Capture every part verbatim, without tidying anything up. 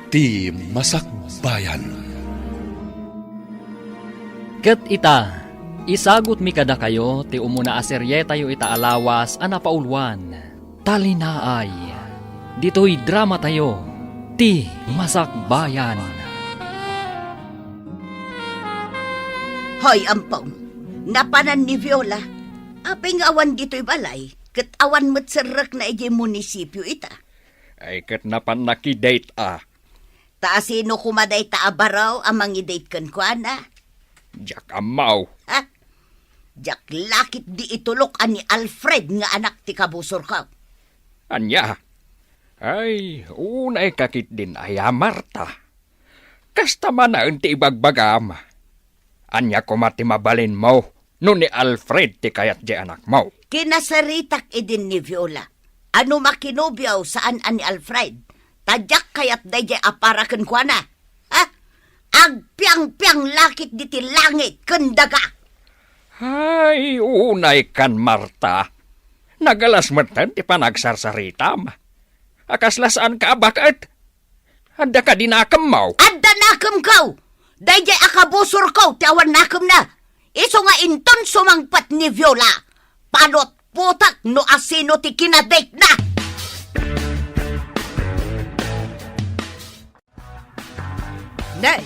Ti Masakbayan. Ket ita, isagutmi kadakayo ti umuna a serietayo ita a lawas a napauluan, Talinaay. Ditoy dramatayo, Ti Masakbayan. Hoy, Ampong, napanan ni Viola. Apay nga awan ditoy balay, ket awan met serrekna idiay munisipio ita? Ay, ket napan nakidate a. Ta asino koma dayta a baro a mangidate kenkuana? Diak ammo. Ha? Diak lakit di itulok a ni Alfred nga anak ti kabusorko. Ania? Ay, unay ka ketdin aya, Marta. Kasta manaen ti ibagbagam. Ania koma ti mabalinmo no ni Alfred ti kayat diay anakmo? Kinasaritak idin ni Viola a no makinobio saan a ni Alfred, ta diak kayat daydiay a para kenkuana. Ha? Agpiangpiang lakit diti langit ken daga. Ay, unay kan, Marta. Nagalas metten ti panagsarsaritam. A kasla saanka a baket? Adda kadi nakemmo? Adda nakemko! Daydiay a kabusorko ti awan nakemna. Isu nga inton sumangpet ni Viola, panutputak no asino ti kinadatena. Nay,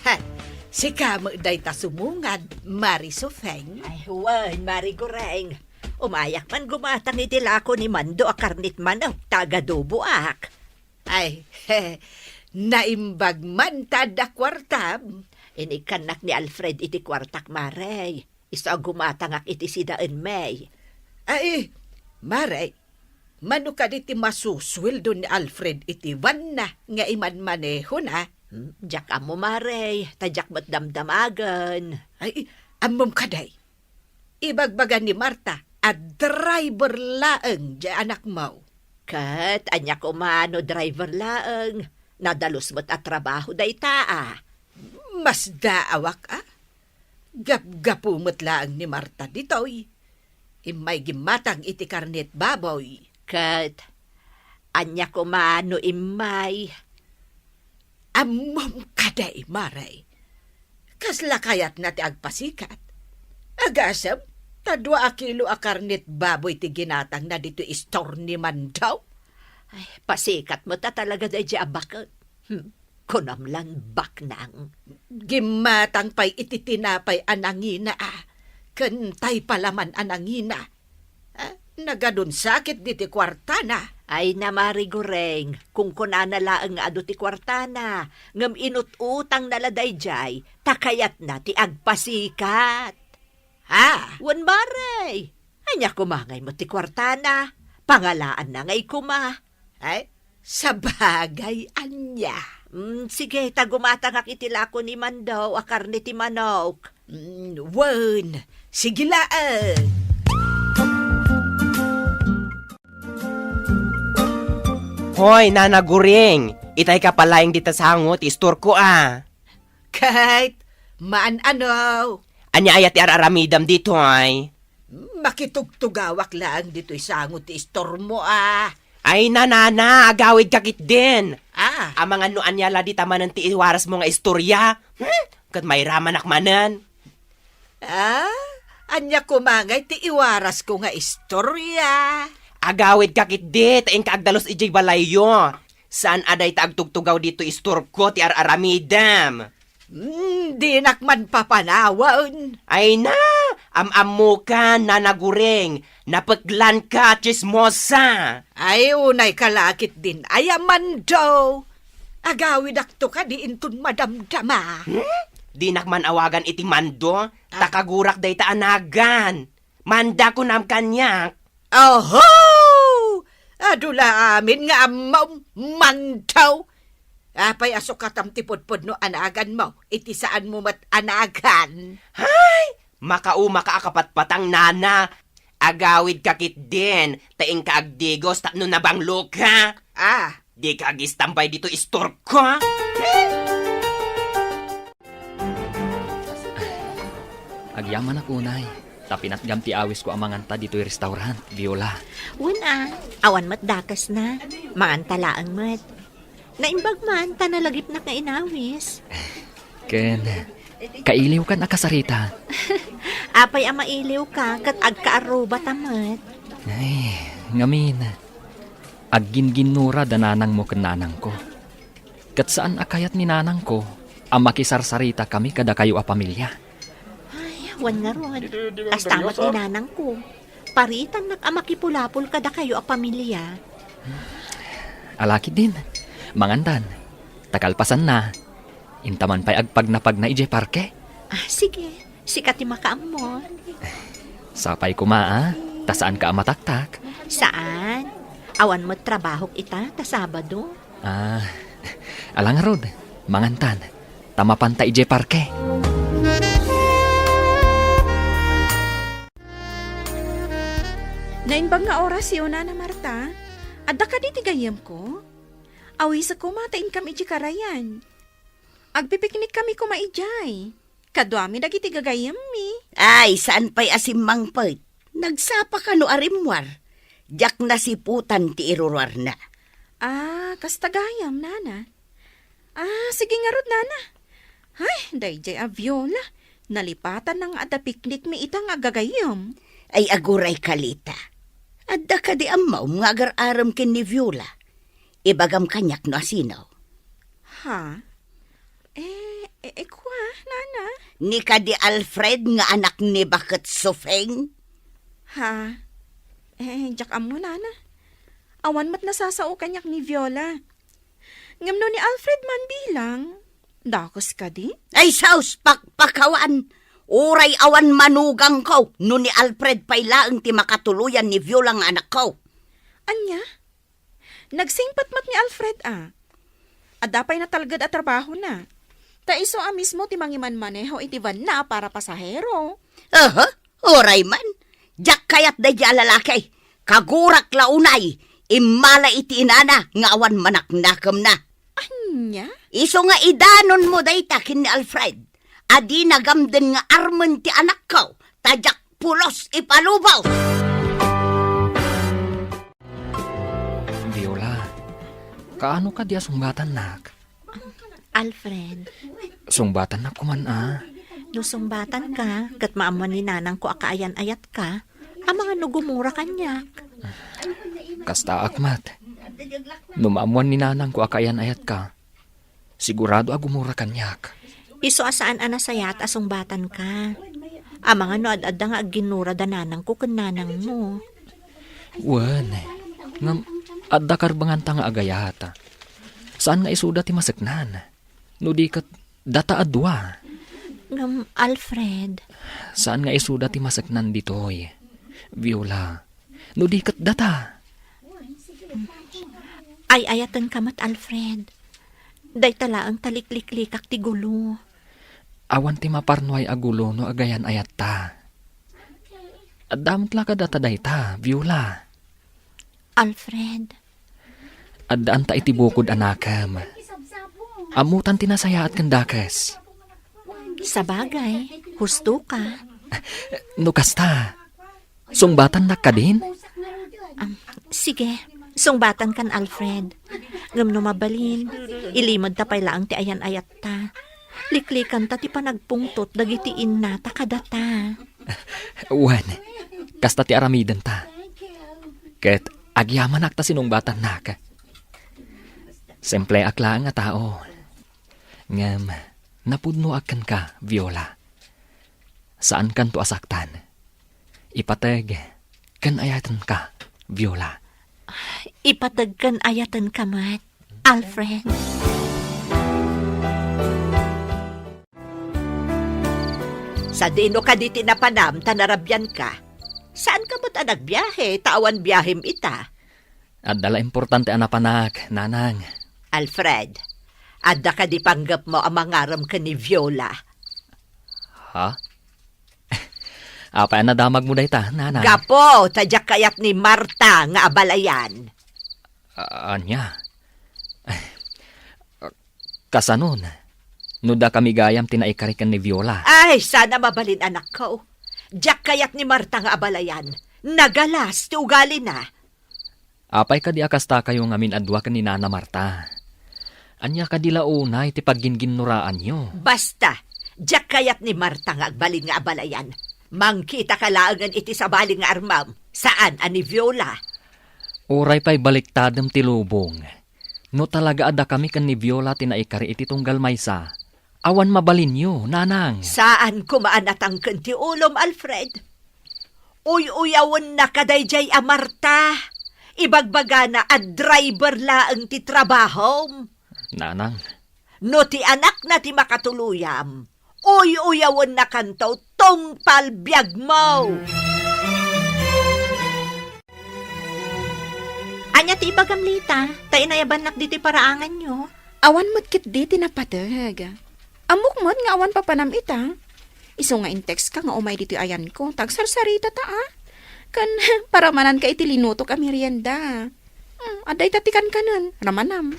ha, sika met dayta sumungad, Mari Sufeng? Ay, wen, Mari Goreng. Umayak man gumatang iti lako ni Mando a karnit manok ta agadoboak. Ay, naimbag man ta adda kuartam. Inikkannak ni Alfred iti kuartak, Mare. Isu a gumatangak iti sidaenmi. Ay, Mare, mano kadi ti masusueldo ni Alfred iti banna nga imanmanehona? Hmm, diak ammo, Mare, ta diak met damdamagen. Ay, ammom kadi? Ibagbaga ni Marta a driver laeng diay anakmo. Ket ania koma no driver laeng? Nadalus met a trabaho dayta a. Masdaawak a. Gapgapu met laeng ni Marta ditoy. Immay gimmatang iti karnit baboy. Ket ania koma no immay? Ammom kadi, Mare? Kasla kayatna ti agpasikat? Agasem, ta dua a kilo a karnit baboy ti ginatangna ditoy istor ni Mando. Ay, pasikat met a talaga daydiay a baket. Hmm, kunam lan baknang. Gimmatang pay iti tinapay a nangina a, ken tay palaman a nangina. Ah, nagadun sakit diti kuartana. Ay, na, Mari Goreng, kunkunana laeng nga adu ti kuartana, ngem inut-utangna la daydiay, ta kayatna ti agpasikat. Ha? Wen, Mare, ania koma ngay met ti kuartana? Pangalaanna ngay koma. Ay, sabagay, ania? Mm, sige, ta gumatangak iti lako ni Mando a karne ti manok. Mm, wen, sige laeng. Hoy, Nana Goreng, itay ka palaeng dita sango ti istorko a. Ket, maan-ano? Ania aya ti ar-aramidam ditoy? Makitugtugawak laeng ditoy sango ti istormo a. Ay, nanana, agawidka ketdin. Ah. Amangan no ania la dita manen ti iwarasmo nga istoria. Hmm? Ket mairamanak manen. Ah, ania koma ngay ti iwarasko nga istoria? Agawidka ketdi, ta inka agdalus idiay balayyo. Saan a dayta agtugtugaw ditoy istorko ti ar-aramidem. Hmm, dinak man papanawen. Ay na, am-ammokan, Nana Goreng, napeklanka, tsismosa. Ay, unayka la ketdin aya, Mando. Agawidakto kadi inton madamdama. Hmm? Dinak man awagan iti Mando, ta kagurak dayta a nagan. Manda kunam kaniak. Oho! Adu la amin nga ammom, Mando. Apay a sukatam ti pudpudno a naganmo iti saanmo met a nagan? Hay! Makaumaka a kapatpatang, nana. Agawidka ketdin, ta inka agdigos tapno nabangloka. Ah. Dika agistambay ditoy istorko. Agyamanak unay, ta pinatgam ti awisko a manganta ditoy restaurant, Viola. Wen a, awan met dakesna. Manganta laeng met. Naimbag man, ta nalagipnak nga inawis. Ken, kailiwkan a kasarita. Apay a mailiwka, ket agkaarrubata met. Ay, ngamin, agginginnura da nanangmo ken nanangko. Ket saan a kayat ni nanangko a makisarsarita kami kadakayo a pamilia. Ay, wen ngarud, kasta met ni nanangko. Paritannak a makipulapol kadakayo a pamilia. Ala ketdin, mangandan. Ta kalpasanna, intaman pay agpagnapagna idiay parke. Ah, sige. Sika ti makaammo. Sapay koma, a, ta saanka a mataktak. Saan? Awan met trabahok ita, ta Sabado. Ah, ala ngarud, mangantan. Ta mapanta idiay parke. Naimbag nga orasyo, Nana Marta. Adda kadi ti gayyemko? Awisek koma ta inkam idiay karayan. Agpipiknik kami koma idiay. Kaduami dagiti gagayyemmi. Ay, saan pay a simmangpet? Nagsapa kano a rimmuar? Diak nasiputan ti iruruarna. Ah, kasta gayam, Nana. Ah, sige ngarud, Nana. Ay, daydiay a Viola. Nalipatanna nga adda piknikmi ita nga agagayyem. Ay, aguray kalita. Adda kadi ammom nga agar-arem ken ni Viola? Ibagam kaniak no asino. Ha? Eh, eh, eh, kua, Nana? Ni kadi Alfred nga anak ni Baket Sufeng? Ha? Eh, diak ammo, Nana. Awan met nasasao kaniak ni Viola. Ngem no ni Alfred man bilang, dakes kadi? Ay, sus, pakpakawan! Uray awan manugangko no ni Alfred pay laeng ti makatuloyan ni Viola nga anakko. Ania? Nagsingpet met ni Alfred a. Adda pay natalged a trabahona. Ta isu a mismo ti mangimanmaneho iti vanna a para pasahero. Aha, uray man. Diak kayat daydiay a lalaki. Kagurak la unay, immala iti inana nga awan manaknakemna. Ania? Isu nga idanonmo dayta ken ni Alfred. A dina gamden nga armen ti anakko, ta diak pulos ipalubo. Viola, kaano kadi a sungbatannak? Alfred. Sungbatannak koman a. No sungbatanka, ket maammuan ni nanangko a kaayan-ayatka, amangan no gumura kaniak. Kastaak met. No maammuan ni nanangko a kaayan-ayatka, sigurado a gumura kaniak. Isu a saan a nasayaat a sungbatanka. Amangan no ad-adda nga agginnura da nanangko ken nanangmo. Wen, ngem adda karbenganta nga agayat. Saan nga isuda ti maseknan. No di ket data a dua. Ngem, Alfred. Saan nga isuda ti maseknan ditoy, Viola. No di ket data. Ay-ayatenka met, Alfred. Dayta laeng ta likliklikak ti gulo. Awan ti maparnuay a gulo no agayan-ayatta. Adda met la kadata dayta, Viola. Alfred. Addaan ta iti bukod a nakem. Ammotan ti nasayaat ken dakes. Sabagay, husto ka. No kasta, sungbatannak kadin? Am, sige, sungbatankan, Alfred. Ngem no mabalin, ilimedta pay laeng ti ayan-ayatta. Liklikanta ti panagpungtot dagiti innata kadata. Wen, kasta ti aramidenta. Ket agyamanak ta sinungbatannak. Simpleak laeng a tao. Ngem napudnoak kenka, Viola. Saankanto a saktan. Ipateg ken ayatenka, Viola. Ipateg ken ayatenka met, Alfred. Sadino kadi ti napanam ta narabianka? Saanka met a nagbiahe ta awan biahem ita? Adda la importante a napanak, nanang. Alfred, adda kadi panggepmo a mangarem ken ni Viola? Ha? Apay a nadamagmo dayta, nanang? Gapu ta diak kayat ni Marta nga abalayan. A-, ania? Kasanon, no dakami gayam ti naikari ken ni Viola? Ay, sana mabalin, anakko. Diak kayat ni Marta nga abalayan. Nagalas ti ugalina. Apay kadi a kastakayo ngamin a dua ken ni Nana Marta? Ania kadi la unay ti pagginginnoraanyo? Basta, diak kayat ni Marta nga agbalin nga abalayan. Mangkitaka laengen iti sabali nga armam, saan a ni Viola. Uray pay baliktadem ti lubong. No talaga a dakami ken ni Viola ti naikari iti tunggal maysa, awan mabalinyo, nanang. Saan koma a natangken ti ulom, Alfred. Uy-uyawenna kadaydiay a Marta. Ibagbagana a driver laeng ti trabahom. Nanang. No ti anakna ti makatuluyam, uy-uyawennakanto tungpal biagmo. Ania ti ibagam, Lita? Ta inayabannak ditoy paraanganyo. Awan met ketdi ti napateg. Ammok met nga awan papanam ita. Isu nga in-text ka nga umay ditoy ayanko, ta agsarsarita ta, a. Ken paramananka iti linutok a merienda. Hmm, adda ita ti kankanen, ramanam.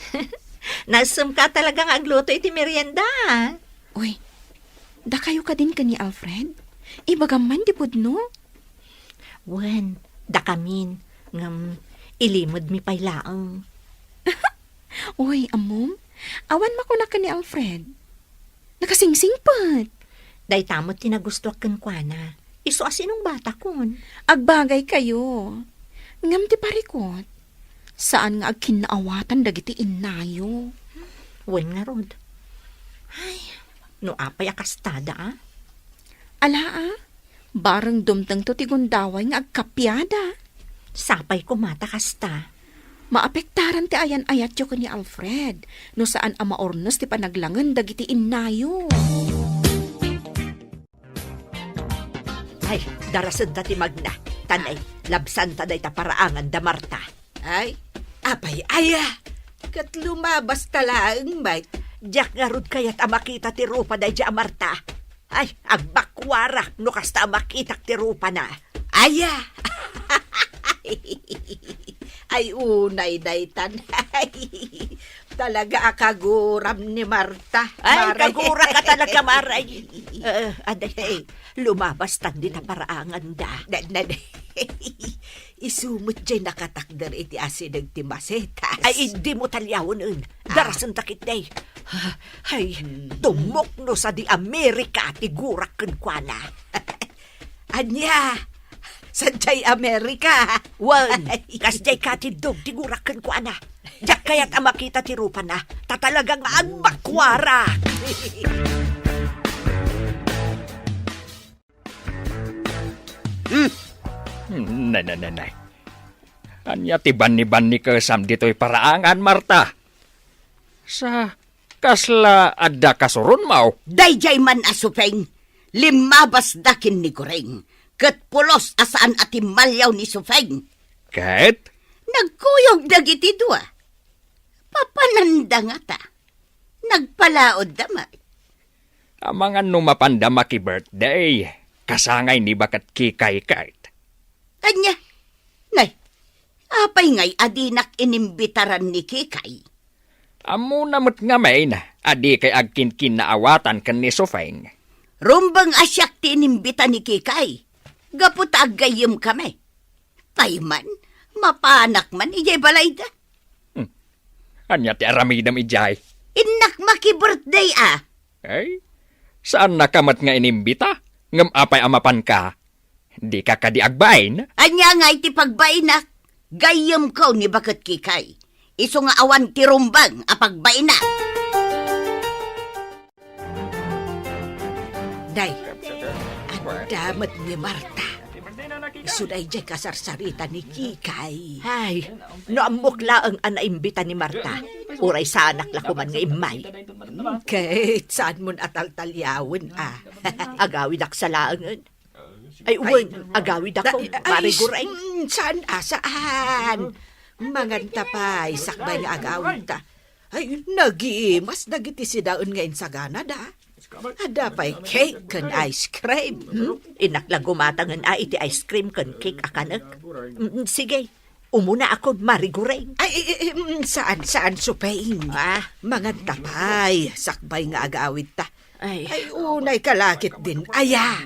Nasemka talaga nga agluto iti merienda, a. Uy, dakayo kadin ken ni Alfred? Ibagam man ti pudno? Wen, dakamin, ngem ilimedmi pay laeng. Uy, ammom, awan makunak ken ni Alfred. Nakasingsingpet. Dayta met ti nagustuak kenkuana. Isu a sinungbatakon. Agbagaykayo. Ngem ti parikut, saan nga agkinnaawatan dagiti innayo. Wen ngarud. Ay, no apay a kastada, a? Ala, a? Bareng dumtengto ti gundaway nga agkapiada. Sapay koma ta kasta. Maapektaran ti ayan-ayatyo ken ni Alfred no saan a maurnos ti panaglangen dagiti innayo. Ay, darasenta ti magna. Tanay, labsanta dayta paraangan da Marta. Ay, apay aya? Ket lumabasta laeng met. Diak ngarud kayat a makita ti rupa daydiay a Marta. Ay, agbakuarak no kasta a makitak ti rupana. Aya! Ay, unay daytan. Talaga a kaguram ni Marta. Ay, Mare. Kagurak ka talaga, Mare. Eh, aday, eh, lumabastan dita paraanganda. Na, na, isu met jay nakatakder iti asideg ti masetas. Ay, idi mo taliawen, en. Ah. Darasenta ketdi. Ay, hmm. Tumukno sadi Amerika ti gurak kenkuana. Ania? Sadiay Amerika? Wen, ay. Kasdiay katiddog ti gurak kenkuana. Diak kayat a makita ti rupana, ta talaga nga agbakuarak. Hmm. Nay, nay, nay, nay. Ania ti banni-bannikesam ditoy paraangan, Marta? Sa kasla adda kasuronmo? Daydiay man a Supeng, limmabasda ken ni Guring, ket pulos a saan a timmaliaw ni Supeng. Ket? Nagkuyog dagiti dua. Papananda ngata. Nagpalaodda met. Amangan no mapanda maki-birthday, kasangay ni baket Kikay ket. Ania? Nay, apay ngay a dinak inimbitaran ni Kikay? Ammona met ngamin a dikay agkinkinnaawatan ken ni Sufeng. Rumbeng a siak ti inimbita ni Kikay, gapu ta aggayyemkami. Tay man, mapanak man idiay balayda. Hmm. Ania ti aramidem idiay? Innak maki-birthday a. Ay, saannaka met nga inimbita, ngem apay a mapanka? Dika kadi agbain? Ania nga iti pagbainak? Gayyemko ni baket Kikay. Isu nga awan ti rumbeng a pagbaina. Day, adda met ni Marta. Isu daydiay kasarsarita ni Kikay. Ay, no ammok laeng a naimbita ni Marta, uray saanak la koman nga immay. Ket saanmon a taltaliawen a. Agawidak sa laengen. Ay, wen, agawidakon, Mare Guray. Mm, saan a, saan? Manganta pay, sakbay nga agawidta. Ay, nagimas dagiti sidaen nga insaganada. Adda pay cake ken ice cream. Hmm? Innak la gumatangen a iti ice cream ken cake a kanek. Mm, sige, umunaakon, Mare Guray. Ay, i-, i-, mm, saan, saan, Supeng? Ah. Manganta pay, sakbay nga agawidta. Ay. Ay, unay ka la ketdin, aya.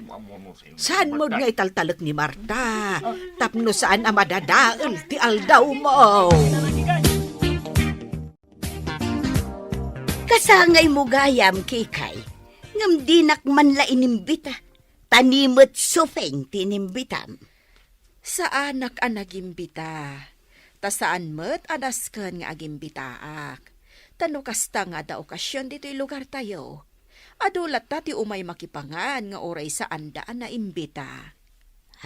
Saanmod nga italtalek ni Marta, tapno saan a madadael ti aldawmo. Kasangaymo gayam, Kikay, ngem dinak man la inimbita. Ta ni met Sufeng ti inimbitam. Saanak a nagimbita. Ta saan met a nasken nga agimbitaak. Ta no kasta nga adda okasion ditoy lugartayo, adu latta ti umay makipangan nga uray saanda a naimbita.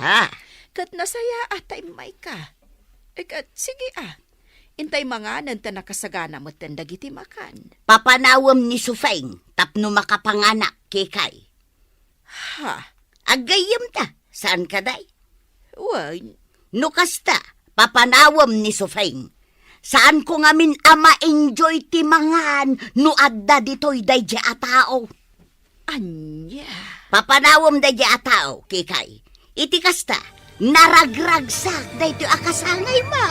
Ha? Ket nasayaat ta immayka. E ket, sige a. Intay manganen ta nakasagana metten dagiti makan. Papanawem ni Sufeng tapno makapanganak, Kikay. Ha? Aggayyemta, saan kadi? Wen. No kasta, papanawem ni Sufeng. Saanko ngamin a ma-enjoy ti mangan no adda ditoy daydi a tao. Ania? Papanawem daydi a tao, Kikay. Iti kasta, naragragsak daytoy a kasangaymo.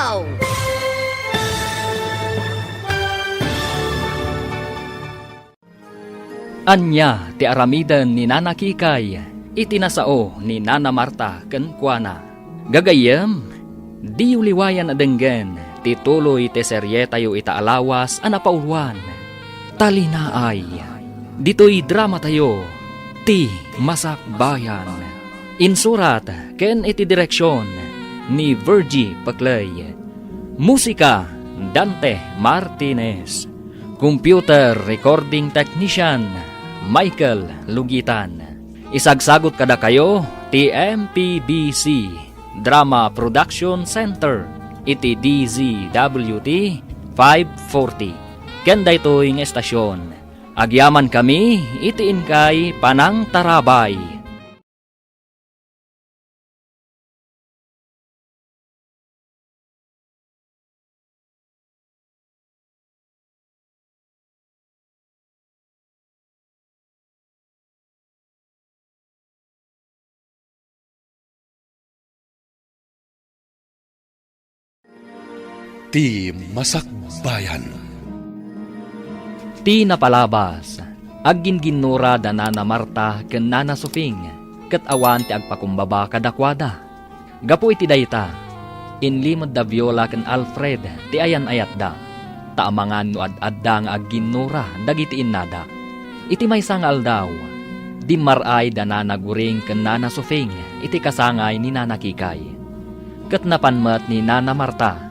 Ania ti aramiden ni Nana Kikay iti nasao ni Nana Marta kenkuana? Gagayyem, diyo liwayan a denggen ti tuloy ti serietayo ita a lawas a napauluan, Talinaay. Ditoy dramatayo, Ti Masakbayan. Insurat ken iti direksion ni Virgie Peclay. Musika, Dante Martinez. Computer Recording Technician, Michael Lugitan. Isagsagut kadakayo ti M P B C Drama Production Center iti D Z W T five forty. Ken daytoy nga estasion, agyamankami iti inkay panangtarabay. Ti Masakbayan. Ti napalabas, agginginnura da Nana Marta ken Nana Sufing, ket awan ti agpakumbaba kadakuada. Gapu iti dayta, inlimed da Viola ken Alfred ti ayan-ayatda, ta amangan no ad-adda nga agginnura dagiti innada. Iti maysa nga aldaw, dimmar-ay da Nana Guring ken Nana Sufing iti kasangay ni Nana Kikay. Ket napan met ni Nana Marta,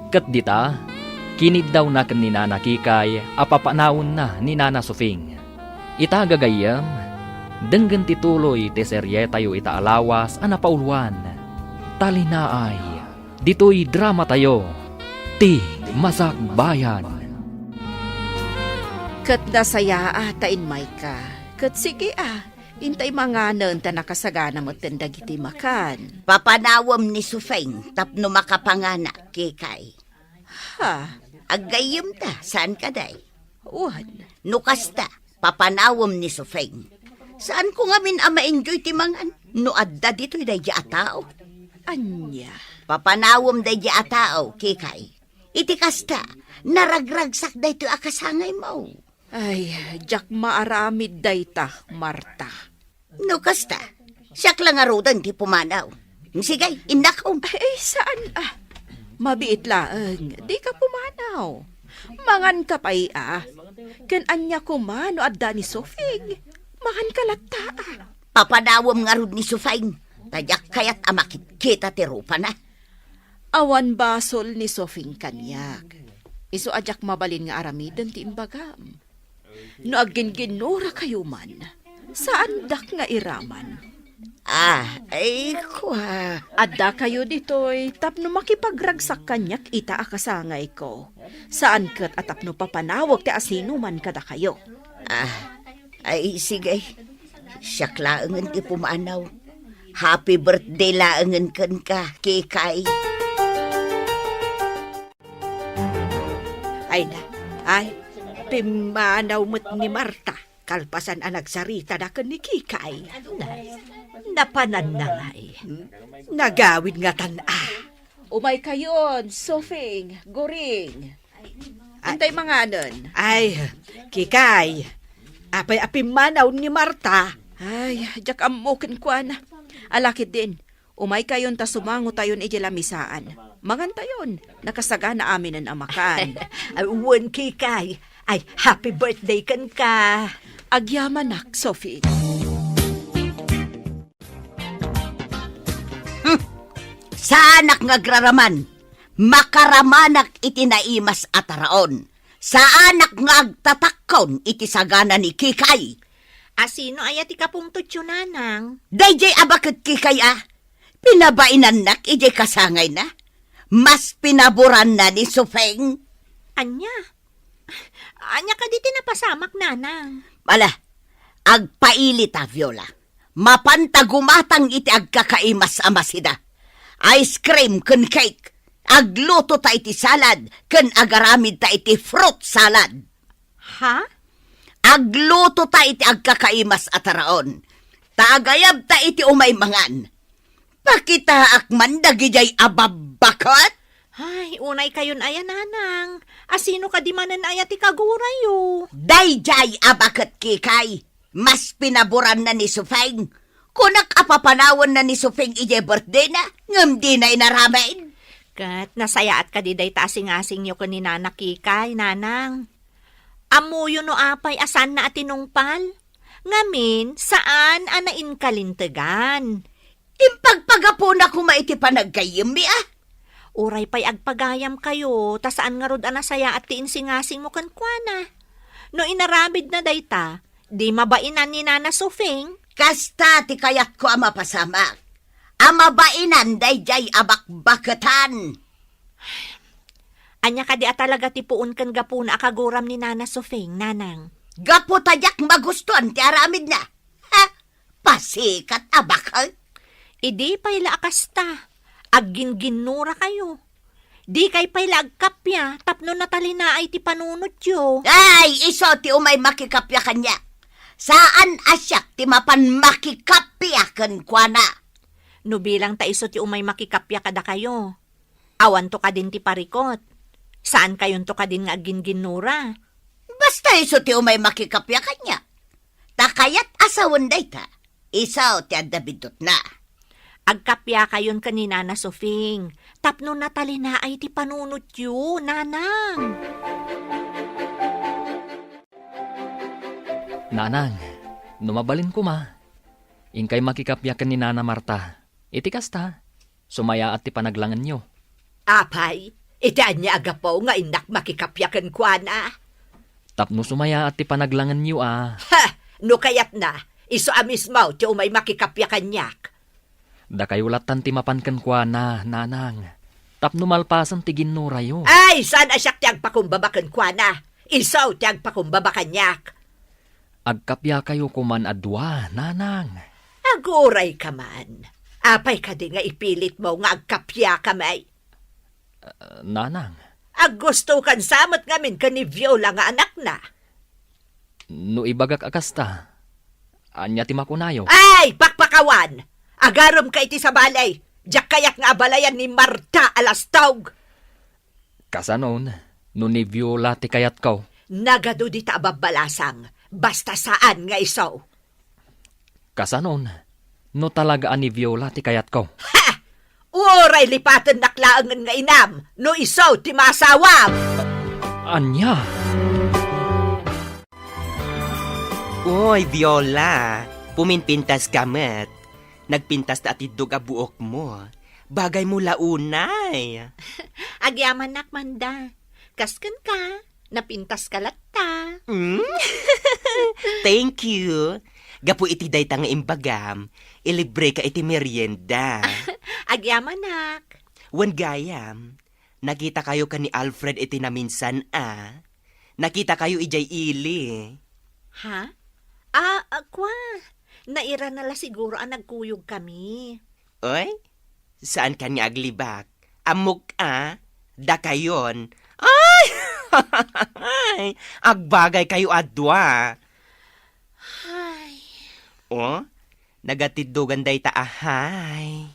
ket dita, kiniddawna ken ni Nana Kikay a papanawenna ni Nana Sufing. Ita gagayyem, denggen ti tuloy ti serietayo ita a lawas a napauluan, Talinaay. Ditoy dramatayo, Ti Masakbayan. Ket nasayaat ta immayka. Ket sige a, intay manganen ta nakasagana metten dagiti makan. Papanawem ni Sufeng tapno makapanganak, Kikay. Ha? Aggayyemta, saan kadi? Wen. No kasta, papanawem ni Sufeng. Saanko ngamin a ma-enjoy ti mangan no adda ditoy daydi a tao. Ania? Papanawem daydi a tao, Kikay. Iti kasta, naragragsak daytoy a kasangaymo. Ay, diak maaramid dayta, Marta. No kasta, siak la ngaruden ti pumanaw. Sige, innakom. Ay, saan a. Mabiit laeng, dika pumanaw. Manganka pay a. Ken ania koma no adda ni Sofing? Manganka latta a. Papanawem ngarud ni Sofing, ta diak kayat a makitkita ti rupana. Awan basol ni Sofing kaniak. Isu a diak mabalin nga aramiden ti imbagam. No agginginnurakayo man, saandak nga iraman. Ah, ay, kua. Addakayo ditoy tapno makipagragsak kaniak ita a kasangayko. Saan ket a tapno papanawek ti asinoman kadakayo. Ah, ay, sige. Siak laengen ti pumanaw. Happy birthday laengen kenka, Kikay. Ay na, ay, pimmanaw met ni Marta, kalpasan a nagsaritada ken ni Kikay. Nay, napananna ngay. Nagawid ngatan a. Umaykayon, Sofing, Goring. Ay. Intay manganen. Ay, Kikay, apay a pimmanaw ni Marta? Ay, diak ammo kenkuana. Ala ketdin, umaykayon ta sumangotayon idiay lamisaan. Mangantayon, nakasagana aminen a makan. Wen, Kikay, Ay, happy birthday kenka. Agyamanak, Sophie. Hmm. Saanak nga agraraman. Makaramanak iti naimas a taraon. Saanak nga agtatakkon iti sagana ni Kikay. A sino aya ti kapungtotyo, Nanang? Daydiay a baket Kikay a. Pinabainannak idiay kasangayna. Mas pinaboranna ni Sofeng. Ania? Ania kadi ti napasamak, Nanang? Ala, agpaili ta, Viola. Mapanta gumatang iti agkakaimas a masida. Ice cream ken cake. Agluto ta iti salad ken agaramid ta iti fruit salad. Ha? Agluto ta iti agkakaimas a taraon. Ta agayab ta iti umay mangan. Pakitaak man dagidiay a babbaket. Ay, unay kayon aya, Nanang. A sino kadi manen aya ti kagurayo? Daydiay a baket Kikay. Mas pinaboranna ni Sofeng. Kunak a papanawanna ni Sofeng idiay birthdayna, ngem dina inaramid. Ket nasayaat kadi dayta a singasingyo ken ni Nana Kikay, Nanang? Ammoyo no apay a saanna a tinungpal? Ngamin, saan a nainkalintegan. Impagpagapuna koma iti panaggayyemmi, a? Uray pay agpagayamkayo, ta saan ngarud a nasayaat ti insingasingmo kenkuana. No inaramidna dayta, di mabainan ni Nana Sofing. Kasta ti kayatko a mapasamak. A mabainan daydiay a bakbaketan. Ania kadi a talaga ti puon ken gapuna a kaguram ni Nana Sofing, Nanang? Gapu ta diak magustuan ti aramidna. Ha? Pasikat a baket? Idi pay la a kasta, aggingginnurakayo. Dikay pay la agkappia tapno natalinaay ti panunotyo. Ay, isu ti umay makikappia kaniak. Saan a siak ti mapan makikappia kenkuana. No bilang ta isu ti umay makikappia kadakayo, awanto kadin ti parikot. Saankayonto kadin nga aggingginnura. Basta isu ti umay makikappia kaniak. Ta kayat a sawen dayta, isu ti adda biddutna. Agkappiakayon ken ni Nana Sofing, tapno natalinaay ti panunotyo, Nanang. Nanang, no mabalin koma, inkay makikappia ken ni Nana Marta. Iti kasta, sumayaat ti panaglangenyo. Apay, iti ania a gapu nga innak makikappia kenkuana? Tapno sumayaat ti panaglangenyo a. Ha! No kayatna, isu a mismo ti umay makikappia kaniak. Dakayo lattan ti mapan kenkuana, Nanang. Tapno malpasen ti ginnurayo. Ay, saan a siak ti agpakumbaba kenkuana. Isu ti agpakumbaba kaniak. Agkappiakayo koman a dua, Nanang. Agurayka man. Apay kadi nga ipilitmo nga agkappiakamay? Ah, Nanang. Aggustokan sa met ngamin ken ni Viola nga anakna. No ibagak a kasta, ania ti makunayo? Ay, pakpakawan! Agaremka iti sabali! Diak kayat nga abalayan ni Marta a lastog! Kasanon, no ni Viola ti kayatko? Nagadu dita a babbalasang, basta saan nga isu. Kasanon, no talaga a ni Viola ti kayatko? Ha! Uray lipatennak laengen nga inam, no isu ti maasawam! Ania? Uy, Viola, puminpintas ka met. Nagpintas ta atiddog a buokmo. Bagaymo la unay. Agyamanak, Manda. Kas kenka, napintas ka latta. Mm? Thank you. Gapu iti dayta nga imbagam, ilibre ka iti merienda. Agyamanak. Wen gayam, nakitakayo ken ni Alfred iti naminsan a. Nakitakayo idiay ili. Ha? Ah, ah, kwa. Nairana la siguro a nagkuyog kami. Oy, saan kan nga aglibak? Ammok a, dakayon. Ay! Agbagay kayo a dua. Ay. O, nagatiddogan dayta a hay.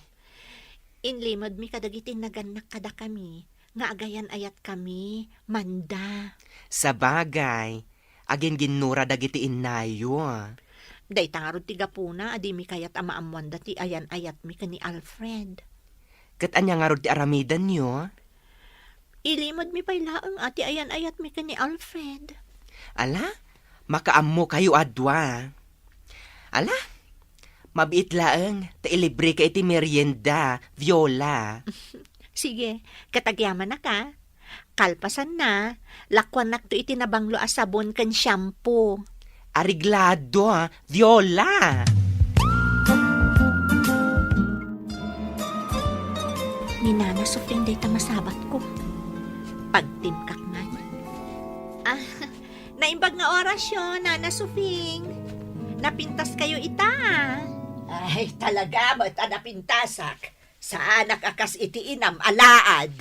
Inlimedmi kadagiti nagannak kadakami nga agayan-ayat kami, Manda. Sabagay, agingginnura dagiti innayo. Dayta ngarud ti gapuna a dimi kayat a maammoanda ti ayan-ayatmi ken ni Alfred. Ket ania ngarud ti aramidenyo? Ilimedmi pay laeng a ti ayan-ayatmi ken ni Alfred. Ala, makaammokayo a dua. Ala, mabiit laeng ta ilibreka iti merienda, Viola. Sige, ket agyamanak a. Kalpasanna, lakuanakto iti nabanglo a sabon ken shampoo. Areglado, a, Viola! Ni Nana Sofing dayta masabatko. Pagtimkak man. Ah, naimbag nga orasyo, Nana Sofing. Napintaskayo ita. Ay, talaga met a napintasak. Saanak a kas iti inam a laad.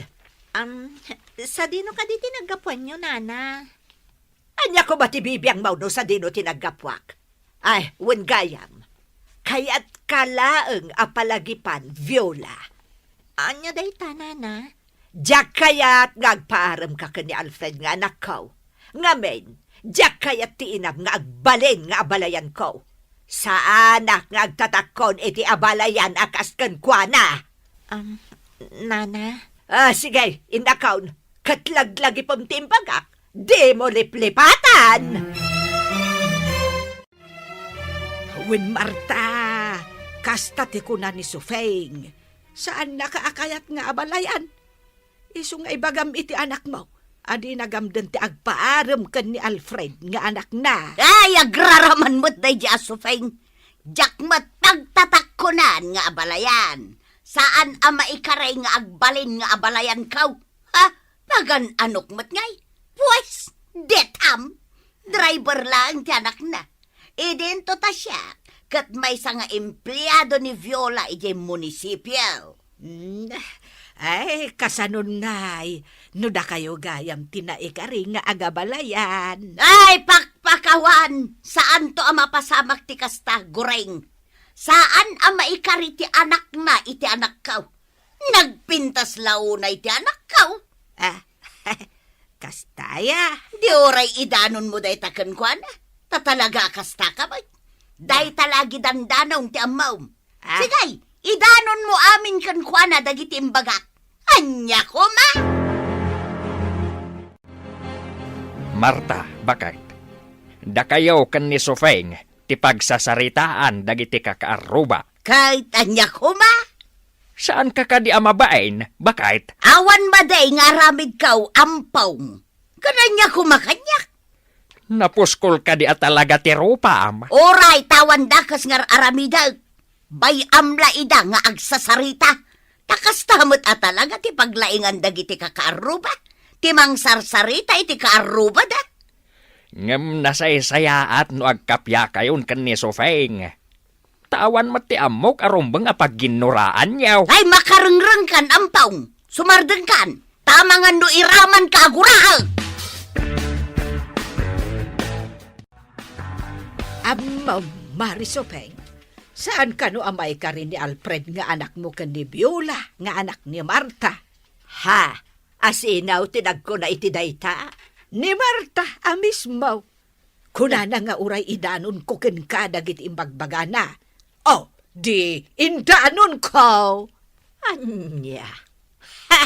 Am, sadino kadi ti naggapuanyo, Nana? Ania koma ti bibiangmo no sadino ti naggapuak? Ay, wen gayam. Kayatka laeng a palagipan, Viola. Ania dayta, Nana? Diak kayat nga agpaaremka ken ni Alfred nga anakko. Ngamin, diak kayat ti inam nga agbalin nga abalayanko. Saanak nga agtatakkon iti abalayan a kas kenkuana. Um, Nana? Ah, sige, innakon. Ket laglagipem ti imbagak. Dimo liplipatan! Wen, Marta, kasta ti kuna ni Sufeng. Saannaka a kayat nga abalayan. Isu nga ibagam iti anakmo a dina gamden ti agpaarem ken ni Alfred nga anakna. Ay, agraraman met daydi a Sufeng. Diak met pagtatakkonan nga abalayan. Saan a maikari nga agbalin nga abalayanko. Ha? Pagan-anok met ngay? Pues, detam! Driver laeng ti anakna. Idinto ta siak, ket maysa nga empleado ni Viola idiay munisipio. Mm, ay, kasanon ngay, no dakayo gayam ti naikari nga agabalayan. Ay, pakpakawan! Saanto a mapasamak ti kasta, Goreng. Saan a maikari ti anakna iti anakko. Nagpintas la unay ti anakko. Ah, kasta ya. Di uray idanonmo dayta kenkuana. Ta talaga a kastaka met. Dayta la gidandanom ti ammom. Ah. Sige, idanonmo amin kenkuana dagiti imbagak. Ania koma? Marta, baket. Dakayo ken ni Sufeng ti pagsasaritaan dagiti kakaarruba. Ket ania koma? Saanka kadi a mabain, baket? Awan madi nga aramidko, Ampong. Ket ania koma kaniak? Napuskol kadi a talaga ti rupam? Uray, ta awan dakes nga aramidek. Bay-am la ida nga agsasarita. Ta kasta met a talaga ti paglaingan dagiti kakaarruba. Ti mangsarsarita iti kaarrubada. Ngem nasaysayaat no agkapiakayon ken ni Sufeng. Ta awan met ti ammok a rumbeng a pagginnoraanyo. Ay, makarengrengkan, Ampong! Sumardengkan! Ta amangan no iramanka a guraek! Ammom, Mari Sufeng, saan kano a maikari ni Alfred nga anakmo ken ni Viola nga anak ni Marta? Ha? Asino ti nagkuna iti dayta? Ni Marta a mismo. Kunana nga uray idanonko kenka dagiti imbagbagana. O, di indanonko. Ania? Ha!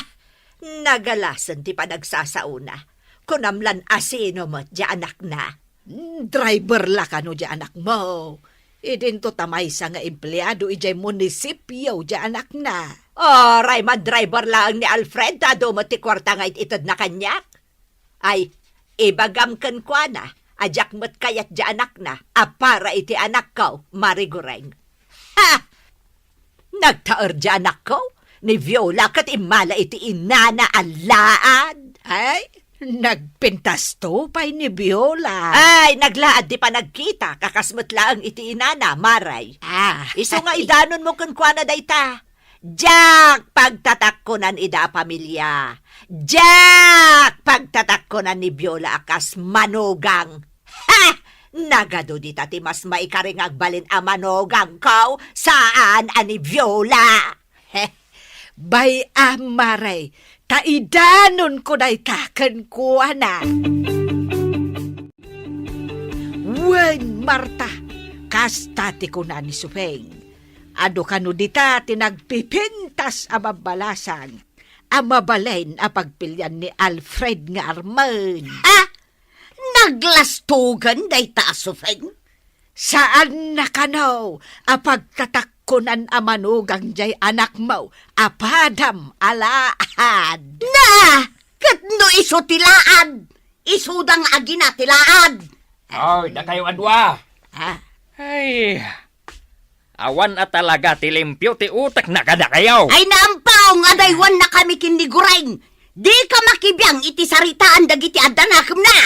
Nagalasen ti panagsasaona. Kunam lan asino met diay anakna? Hmm, driver la kano diay anakmo. Idinto ta maysa nga empleado idiay munisipio diay anakna. Uray, madriver laeng ni Alfred ta adu met ti kuarta nga it-itedna kaniak. Ay, ibagam kenkuana a diak met kayat diay anakna a para iti anakko, Mari Goreng. Ha! Nagtaer diay anakko ni Viola ket immala iti inana a laad. Ay, nagpintasto pay ni Viola. Ay, naglaad ti panagkita, kakas met laeng iti inana, Mari. Ah. Isu nga idanonmo kenkuana dayta. Diak pagtatakkonan ida a pamilia. Diak pagtatakkonan ni Viola a kas manugang. Ha! Nagadu dita ti mas maikari nga agbalin a manugangko, saan a ni Viola. He. Bay-am, Mari, ta idanonko dayta kenkuana. Wen, Marta, kasta ti kuna ni Sufeng. Adu kano dita ti nagpipintas a mabbalasang a mabalin a pagpilian ni Alfred nga armen. Ha? Aglastogan dayta a Sofeng? Saanna kano a pagtatakkonan a manugang jay anakmo a padam a laad? Na! Ket no isu ti laad, isuda nga agina ti laad. Oy, dakayo a dua. Ah. Ay, awan a talaga ti limpio ti utekna kadakayo. Ay, naampong, adaywannakami ken ni Gureng. Dika makibiang iti saritaan dagiti adda nakemna.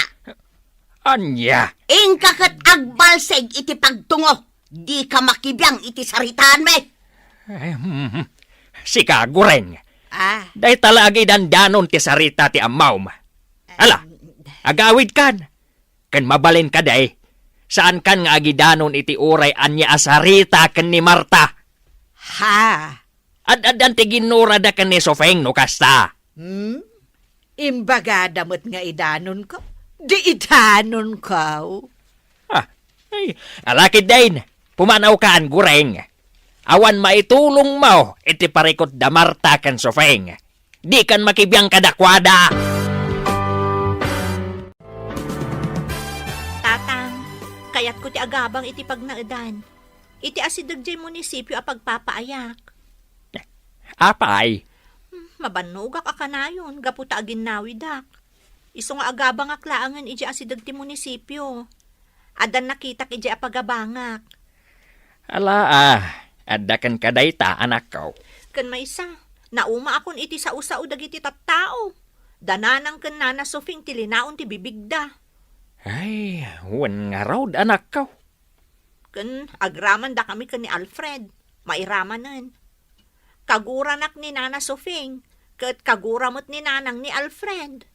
Ania? Inka ket agbalsig iti pagtungo. Dika makibiang iti saritaanmi. Ay, hmm. Sika, Gureng. Ah. Dayta la agidandanon ti sarita ti ammom. Ala, agawidkan. Ken mabalin kadi, saankan nga agidanon iti uray ania a sarita ken ni Marta. Ha? Ad-addan ti ginnurada ken ni Sofeng no kasta. Hmm? Imbagada met nga idanonko? Di idanonko. Ah, ay, ala ketdin, pumanawkan, Gureng. Awan maitulongmo iti parikut da Marta ken Sofeng. Dikan makibiang kadakuada. Tatang, kayatko ti agabang iti pagnaedan. Iti asideg jay munisipio a pagpapaayak. Apay? Hmm, mabannogak a kanayon gapu ta aginnawidak. Isu nga agabangak laengen idiay asideg ti munisipio. Addan nakitak idiay a pagabangak. Ala, ah, adda kenka dayta, anakko. Ken maysa, naumaakon iti sao-sao dagiti tattao. Da Nanang ken Nana Sofing ti linaon ti bibigda. Ay, wen ngarud, anakko. Ken agramandakami ken ni Alfred, mairamanen. Kaguranak ni Nana Sofing, ket kagura met ni Nanang ni Alfred.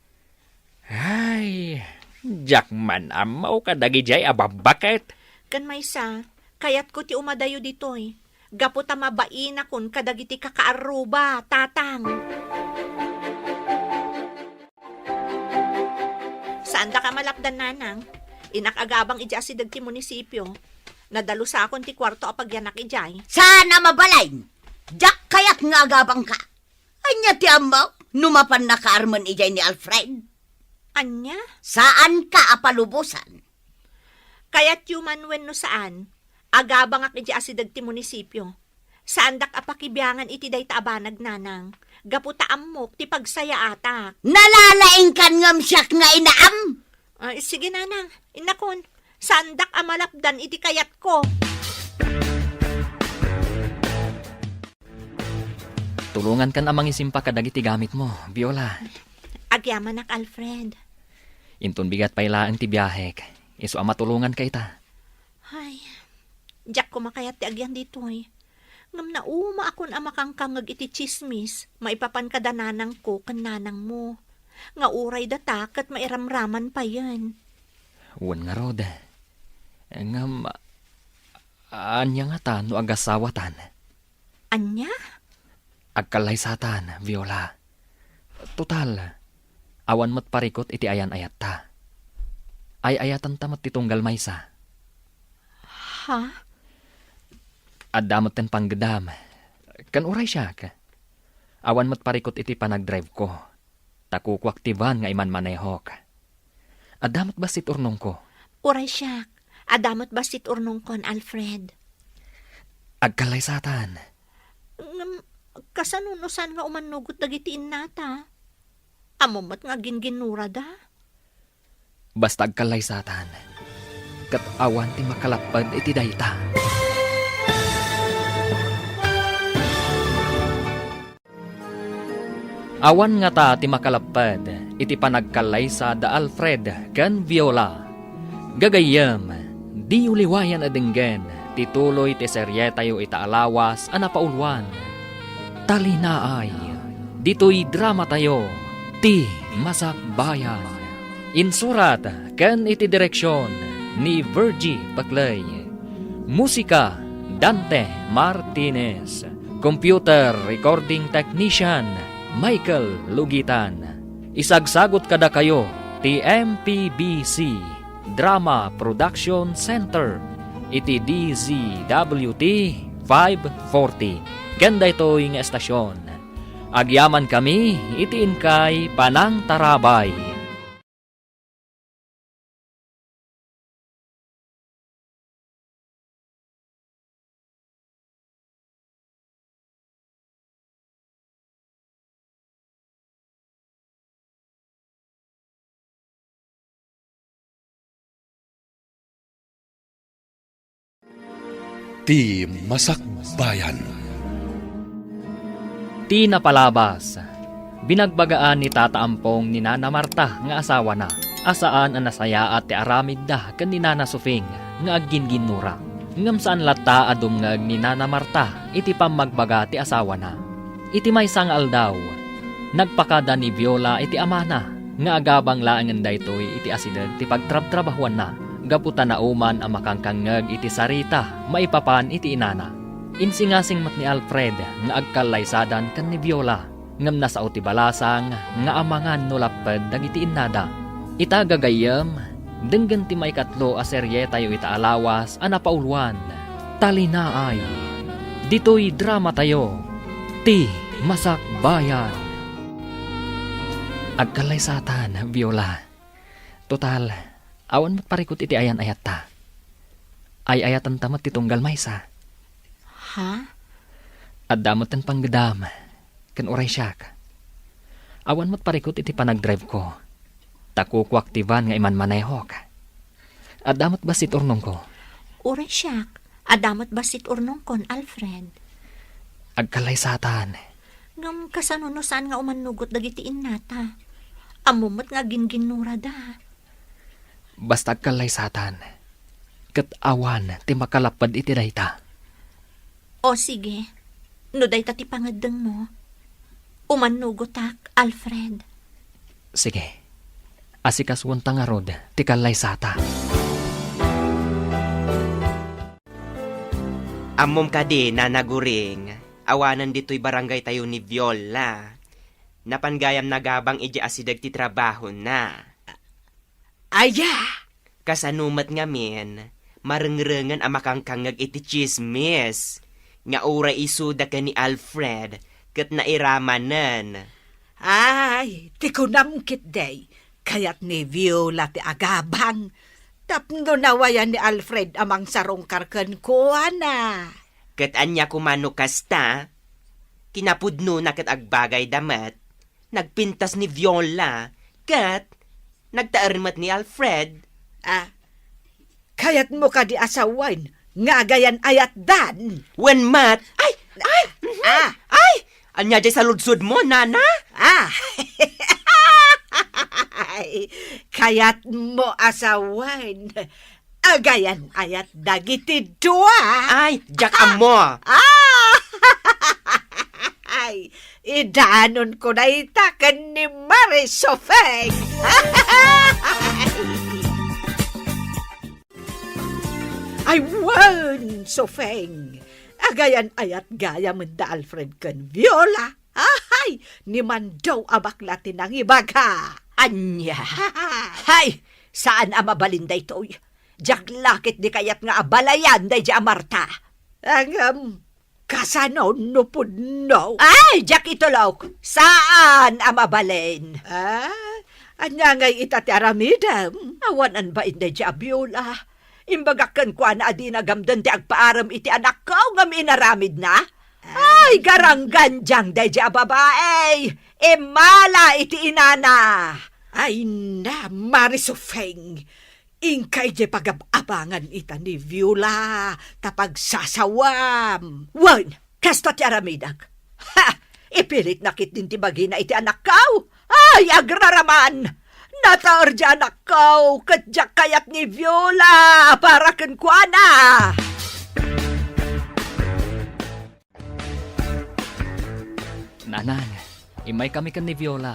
Ay, diak man ammo kadagijay a babbaket. Ken maysa, kayatko ti umadayo ditoy, gapu ta mabainakon kadagiti kakaarruba, Tatang. Saandak a malapdan, Nanang. Innak agabang idiay asideg ti munisipio. Nadalusakon ti kuarto a pagyanak idiay. Saan a mabalin? Diak kayat nga agabangka. Ania ti ammok no mapan nakaarmen idiay ni Alfred? Ania? Saanka a palubosan. Kayatyo man wenno saan, agabangak idiay asideg ti munisipio. Saandak a pakibiangan iti dayta a banag, Nanang, gapu ta ammok ti pagsayaatak. Nalalaingkan ngem siak nga inaam? Ay, sige, Nanang, innakon, saandak a malapdan iti kayatko. Tulongankan a mangisimpa kadagiti gamitmo, Viola. Agyamanak, Alfred. Inton bigat pay laeng ti biahek, isu a matulonganka ita. Ay, diak koma kayat ti agyan ditoy. Ngem naumaakon a makangkangngeg iti tsismis maipapan kada nanangko ken nanangmo, nga uray data ket mairamraman payen. Wen ngarud. Ngem, ania ngata no agasawatan? Ania? Agkallaysatan, Viola. Total, awan met parikut iti ayan-ayatta. Ay-ayatanta met ti tunggal maysa. Ha? Adda metten panggedam. Ken uray siak, awan met parikut iti panagdrive-ko. Ta kukuak ti van nga imanmanehok. Adda met bassit urnongko. Uray siak, adda met bassit urnongkon, Alfred. Agkallaysatan. Ngem, kasano no saan nga umannugot dagiti innata? Ammom met nga agingginnurada? Basta agkallaysatan, ket awan ti makalapped iti dayta. Awan ngata ti makalapped iti panagkallaysa da Alfred ken Viola. Gagayyem, diyo liwayan a denggen ti tuloy ti serietayo ita a lawas a napauluan. Talinaay, ditoy dramatayo, Ti Masakbayan. Insurat ken iti direksion ni Virgie Paclay. Musika, Dante Martinez. Computer Recording Technician, Michael Lugitan. Isagsagut kadakayo ti M P B C Drama Production Center iti D Z W T five forty ken daytoy nga estasion. Agyamankami iti inkay panangtarabay. Ti Masakbayan. Ti napalabas, binagbagaan ni Tata Ampong ni Nana Marta nga asawana a saan a nasayaat ti aramidda ken ni Nana Sufing nga aggingginnura. Ngem saan latta a dumngeg ni Nana Marta iti pammagbaga ti asawana. Iti maysa nga aldaw, nagpakada ni Viola iti amana nga agabang laengen daytoy iti asideg ti pagtrabtrabahuanna gapu ta nauman a makangkangngeg iti sarita maipapan iti inana. Insingasing met ni Alfred nga agkallaysadan ken ni Viola, ngem nasao ti balasang nga amangan no lapped dagiti innada. Ita gagayyem, denggen ti maikatlo a serietayo ita a lawas a napauloan, Talinaay. Ditoy dramatayo, Ti Masakbayan. Agkallaysatan, Viola. Total, awan met parikut iti ayan-ayatta. Ay-ayatanta met ti tunggal maysa. Ha? Adda met ti panggedam, ken uray siak. Awan met parikut iti panagdrive ko. Ta kukuak ti van nga imanmanehok. Adda met bassit urnongko. Uray siak, adda met bassit urnongkon, Alfred. Agkallaysatan. Ngem kasano no saan nga umannugot dagiti innata? Ammom met nga ginginnurada. Basta agkallaysatan, ket awan ti makalapped iti dayta. O sige, no dayta ti pangeddengmo, umannugotak, Alfred. Sige, asikasuonta ngarud ti kallaysata. Ammom kadi, Nana Guring, awanen ditoy barangaytayo ni Viola. Napan gayam nagabang idiay asideg ti trabahona. Aya! Kasano met ngamin, marengrengen a makangkangngeg iti tsismis nga uray isuda ken ni Alfred ket nairamanen. Ay, ti kunam ketdi, kayat ni Viola ti agabang tapno nawayan ni Alfred a mangsarungkar kenkuana. Ket ania koma no kasta? Kinapudnona ket agbagayda met. Nagpintas ni Viola, ket nagtaer met ni Alfred. Ah, kayatmo kadi a sawen nga agayan-ayatdan? Wen met. Ay! Ay! Mhm. Ah! Ay! Ania diay saludsodmo, Nana? Ah! Ay, kayatmo a sawen agayan-ayat dagiti dua. Ay, diak ammo. Ah! Ay, idanonko dayta ken ni Mari Sofeng. Ay, wen, Sofeng. Agayan-ayat gayam da Alfred ken Viola. Ahay! Ni Mando a bakla ti nangibaga. Ania? Hay! Saan a mabalin daytoy. Diak la ketdi kayat nga abalayan daydiay a Marta. Ngem, kasano no pudno? Ay, diak itulok. Saan a mabalin. Ah, ania ngay ita ti aramidem? Awan a bain daydiay a Viola. Imbagak kenkuana a dina gamden ti agpaarem iti anakko ngem inaramidna. Ay, garanggandiang daydiay a babai! Immala iti inana! Ay na, Mari Sofeng! Inka idiay pagab-abangan ita ni Viola ta pagsasawam. Wen, kasta ti aramidek. Ha! Ipilitna ketdin ti bagina iti anakko. Ay, agraraman! Nataer diay anakko, ket diak kayat ni Viola a para kenkuana! Nanang, immaykami ken ni Viola.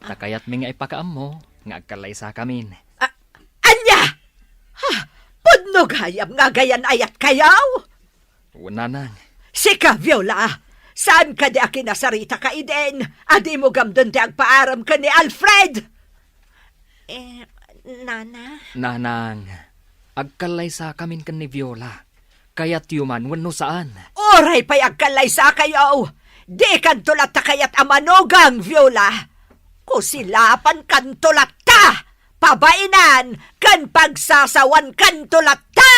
Ta kayatmi nga ipakaammo nga agkallaysakamin. A-, ania? Ha? Pudno gayam nga agayan-ayatkayo? Wen, Nanang. Sika, Viola, saan kadi a kinasarita ka idin a dimo gamden ti agpaarem ken ni Alfred? Eh, Nana? Nanang, agkallaysakamin ken ni Viola. Kayatyo man wenno saan? Uray pay agkallaysakayo, dikanto latta kayat a manugang, Viola. Kusilapankanto latta! Pabainan ken pagsasawankanto latta!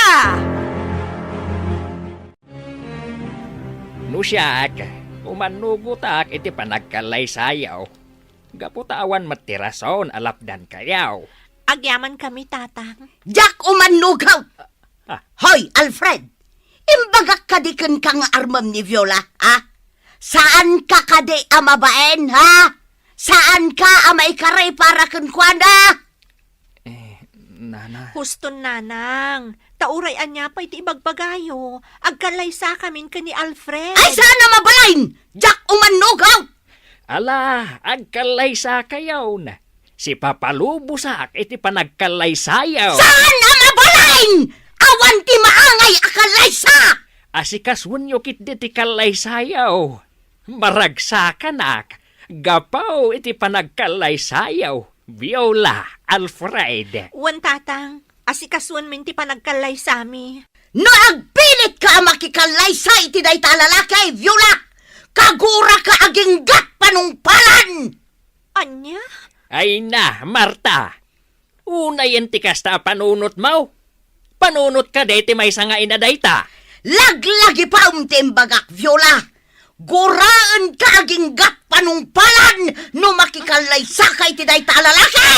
No siak, umannugotak iti panagkallaysayo, gapu ta awan met ti rason a lapdankayo. Agyamankami, Tatang. Diak umannugaw! Ah. Hoy, Alfred! Imbagak kadi kenka nga armem ni Viola, ha? Saanka kadi a mabain, ha? Saanka a maikari para kenkuana? Eh, Nana. Huston, Nanang. Ta uray ania pay ti ibagbagayo, agkallaysakamin ken ni Alfred. Ay, saan a mabalin! Diak umannugaw! Ala, agkallaysakayon. Sipapalubosak iti panagkallaysayo. Saan a mabalin! Awan ti maangay a kallaysa! Asikasuenyo ketdi ti kallaysayo. Maragsakanak gapu iti panagkallaysayo, Viola, Alfred. Wen, Tatang, asikasuenmin ti panagkallaysami. No agpilitka a makikallaysa iti dayta a lalaki, Viola, kaguraka aginggat panungpalan! Ania? Ay na, Marta! Unayen ti kasta a panunotmo. Panunot kadi ti maysa nga ina dayta. Laglagipem ti imbagak, Viola. Guraenka aginggat panungpalan no makikallaysaka iti dayta a lalaki!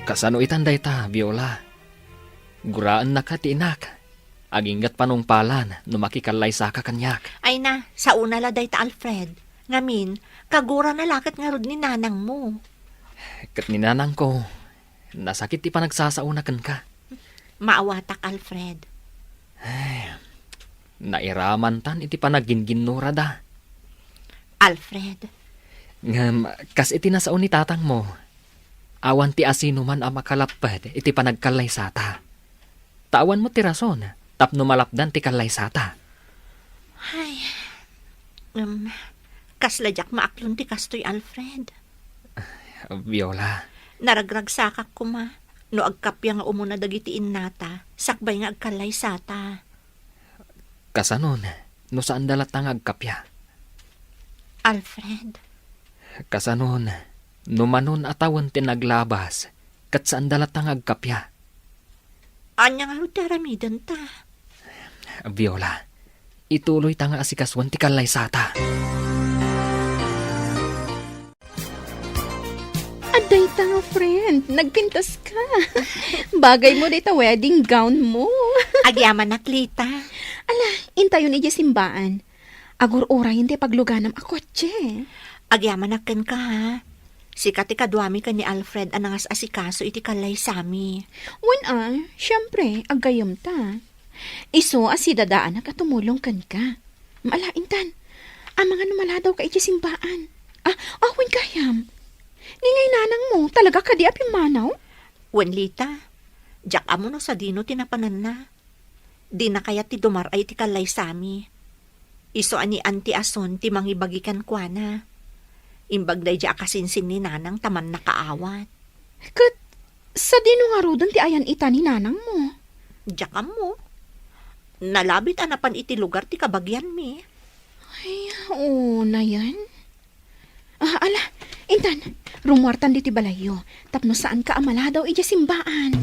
Kasano itan dayta, Viola? Guraennaka ti inak. Aginggat panungpalan no makikallaysaka kaniak. Ay na, saona la dayta, Alfred. Ngamin, kagurana la ket ngarud ni nanangmo. Ket ni nanangko, nasakit ti panagsasaona kenka. Maawatak, Alfred. Ay, nairamantan iti panagginginnurada. Alfred. Ngem, kas iti nasao ni tatangmo, awan ti asinoman a makalapped iti panagkallaysata. Ta awan met ti rason tapno malapdan ti kallaysata. Ay, em, kasla diak maaklon ti kastoy, Alfred. Viola. Naragragsakak koma no agkappia nga umuna dagiti innata sakbay nga agkallaysata. Kasanon, no saanda latta nga agkappia? Alfred. Kasanon, no manon a tawen ti naglabas, ket saanda latta nga agkappia? Ania ngarud ti aramidenta? Viola, ituloyta nga asikasuen ti kallaysata. Adda ita nga friend, nagpintas ka. Bagay mo dayta wedding gown mo. Agyamanak, Lita. Ala, intayon idiay simbaan. Agur-urayen ti pagluganam a kotse. Agyamanak kenka, ha? Sika ti kaduami ken ni Alfred a nangas-asikaso iti kallaysami. Wen a, siempre, aggayyemta. Isu a sidadaanak a tumulong kenka. Ala, intan, amangan no maladawka idiay simbaan. Ah, awan gayam. Ni ngay nanangmo, talaga kadi a pimmanaw? Wen, Lita, diak ammo no sadino ti napananna. Dina kayat ti dumar-ay iti kallaysami. Isu a ni Auntie Asun ti mangibagi kenkuana. Imbag daydiay a kasinsin ni Nanang ta mannakaawat. Ket sadino ngaruden ti ayan ita ni nanangmo? Diak ammo. Nalabit a napan iti lugar ti kabagianmi. Ay, unayen. Ah, ala, intan, rummuartan ditoy balayyo, tapno saanka a maladaw idiay simbaan.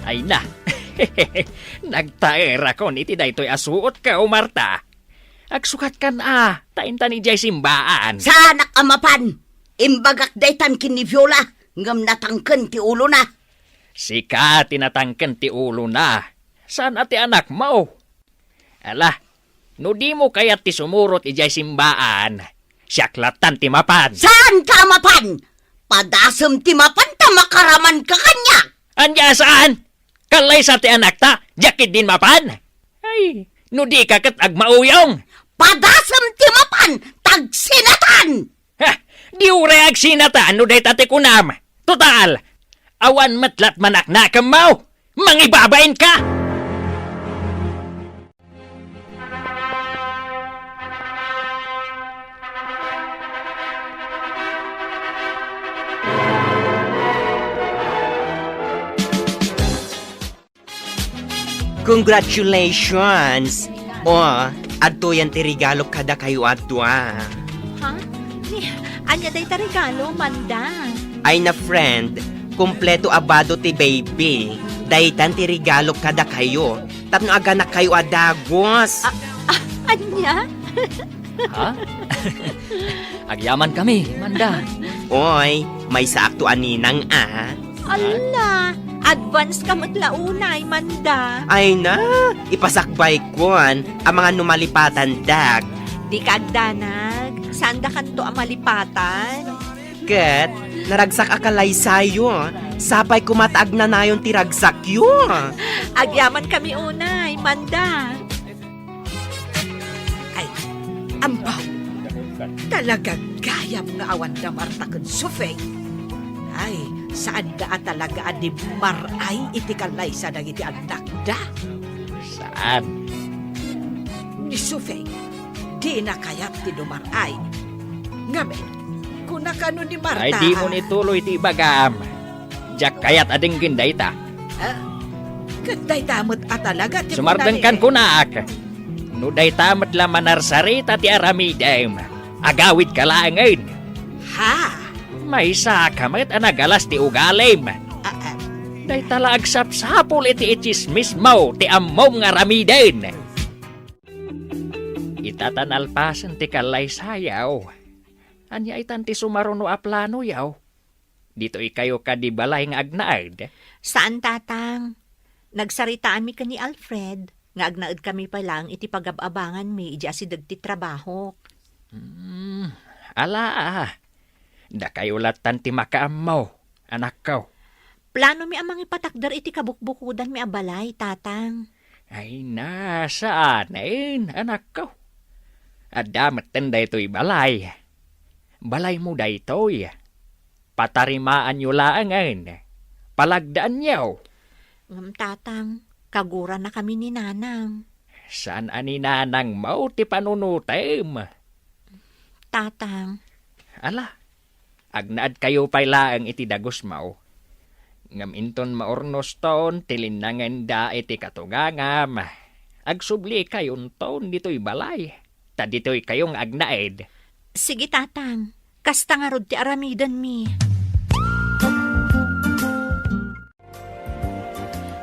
Ay na, nagtaerakon iti daytoy a suotko, Marta. Agsukatkan a, ta intan idiay simbaan. Saanak a mapan. Imbagak daytan ken ni Viola, ngem natangken ti ulona. Sika ti natangken ti ulona. Saan a ti anakmo? Ala, no dimo kayat ti sumurot idiay simbaan, siak lattan ti mapan. Saanka a mapan? Padasem ti mapan ta makaramanka kaniak. Ania a saan? Kallaysa ti anakta, diak ketdin mapan? Ay, no dika ket agmauyong. Padasem ti mapan, ta agsinatan! Ha, di uray agsinatan no dayta ti kunam. Total, awan met la ti manaknakemmo. Mangibabainka! Congratulations! O, adtoyen ti regalo kadakayo a dua. Ha? Ni, ania dayta regalo, Manda? Ay na, friend, kompleto a bado ti baby. Daytan ti regalo kadakayo tapno aganakkayo a dagus. A-, a-, ania? Ha? Agyamankami, Manda. Oy, Maysaakto a ninang a. Alla, advance ka met la unay, Manda. Ay na, ipasakbaykon, amangan no malipatandak. Dika agdanag, saandakanto a malipatan. Ket, naragsak a kalaysayo, sapay koma ta agnanayon ti ragsakyo. Agyamankami unay, Manda. Ay, ambaw! Talaga gayam nga awan da Marta ken Sufeng. Ay, saanda a talaga a di mar-ay iti kalaysa dagiti annakda. Saan? Ni Sufeng, dina kayat ti dumar-ay. Ngamin, kuna kano ni Marta. Ay, dimo ni tuloy ti ibagam. Diak kayat a denggen dayta. Ah, ket dayta met a talaga ti Sumardengkan kunak. No dayta met la manarsarita ti aramidem, agawidka laengen. Ha? Maysaak met a nagalas ti ugalim. Ah, ah. Dayta la agsapsapul iti itsismismo ti ammom nga aramiden. Ita ta nalpasen ti kallaysayaw. Ania itan ti sumaruno a planoyaw? Ditoykayo kadi balay nga agnaed? Saan, Tatang. Nagsaritaanmi ken ni Alfred nga agnaedkami pay laeng iti pagab-abanganmi idiay asideg ti trabahok. Hmm, ala, dakayo lattan ti makaammo, anakko. Planomi a mangipatakder iti kabukbukodanmi a balay, Tatang. Ay na, saanen, anakko. Adda metten daytoy balay. Balaymo daytoy. Patarimaanyo laengen. Palagdaanyo. Ngem, Tatang, kaguranakami ni Nanang. Saan a ni Nanangmo ti panunotem? Tatang. Ala, agnaedkayo pay laeng iti dagusmo. Ngem inton maurnoston ti linnangenda iti katugangam, agsublikayon ditoy balay, ta ditoykayo nga agnaed. Sige, Tatang. Kasta ngarud ti aramidenmi.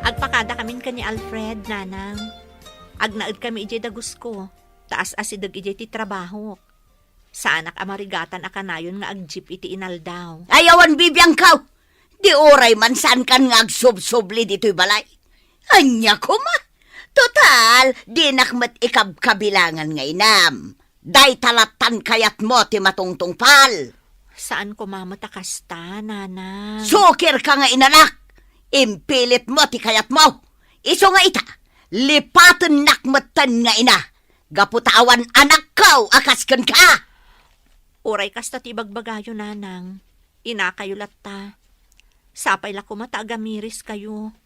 Agpakadakamin ken ni Alfred, Nanang. Agnaedkami idiay dagusko, ta as-asideg idiay ti trabahok. Saanak a marigatan a kanayon nga agjeep iti inaldaw. Ay, awan bibiangko! Di uray man saankan nga agsubsubli ditoy balay. Ania koma? Total, dinak met ikabkabilangan nga inam. Dayta lattan kayatmo ti matungtungpal. Saan koma met a kasta, Nanang. Sukirka nga inanak! Impilitmo ti kayatmo. Isu nga ita, lipatennak metten nga ina. Gapu ta awan anakko a kas kenka. Uray kasta ti ibagbagayo, Nanang, inakayo latta. Sapay la koma ta agamiriskayo.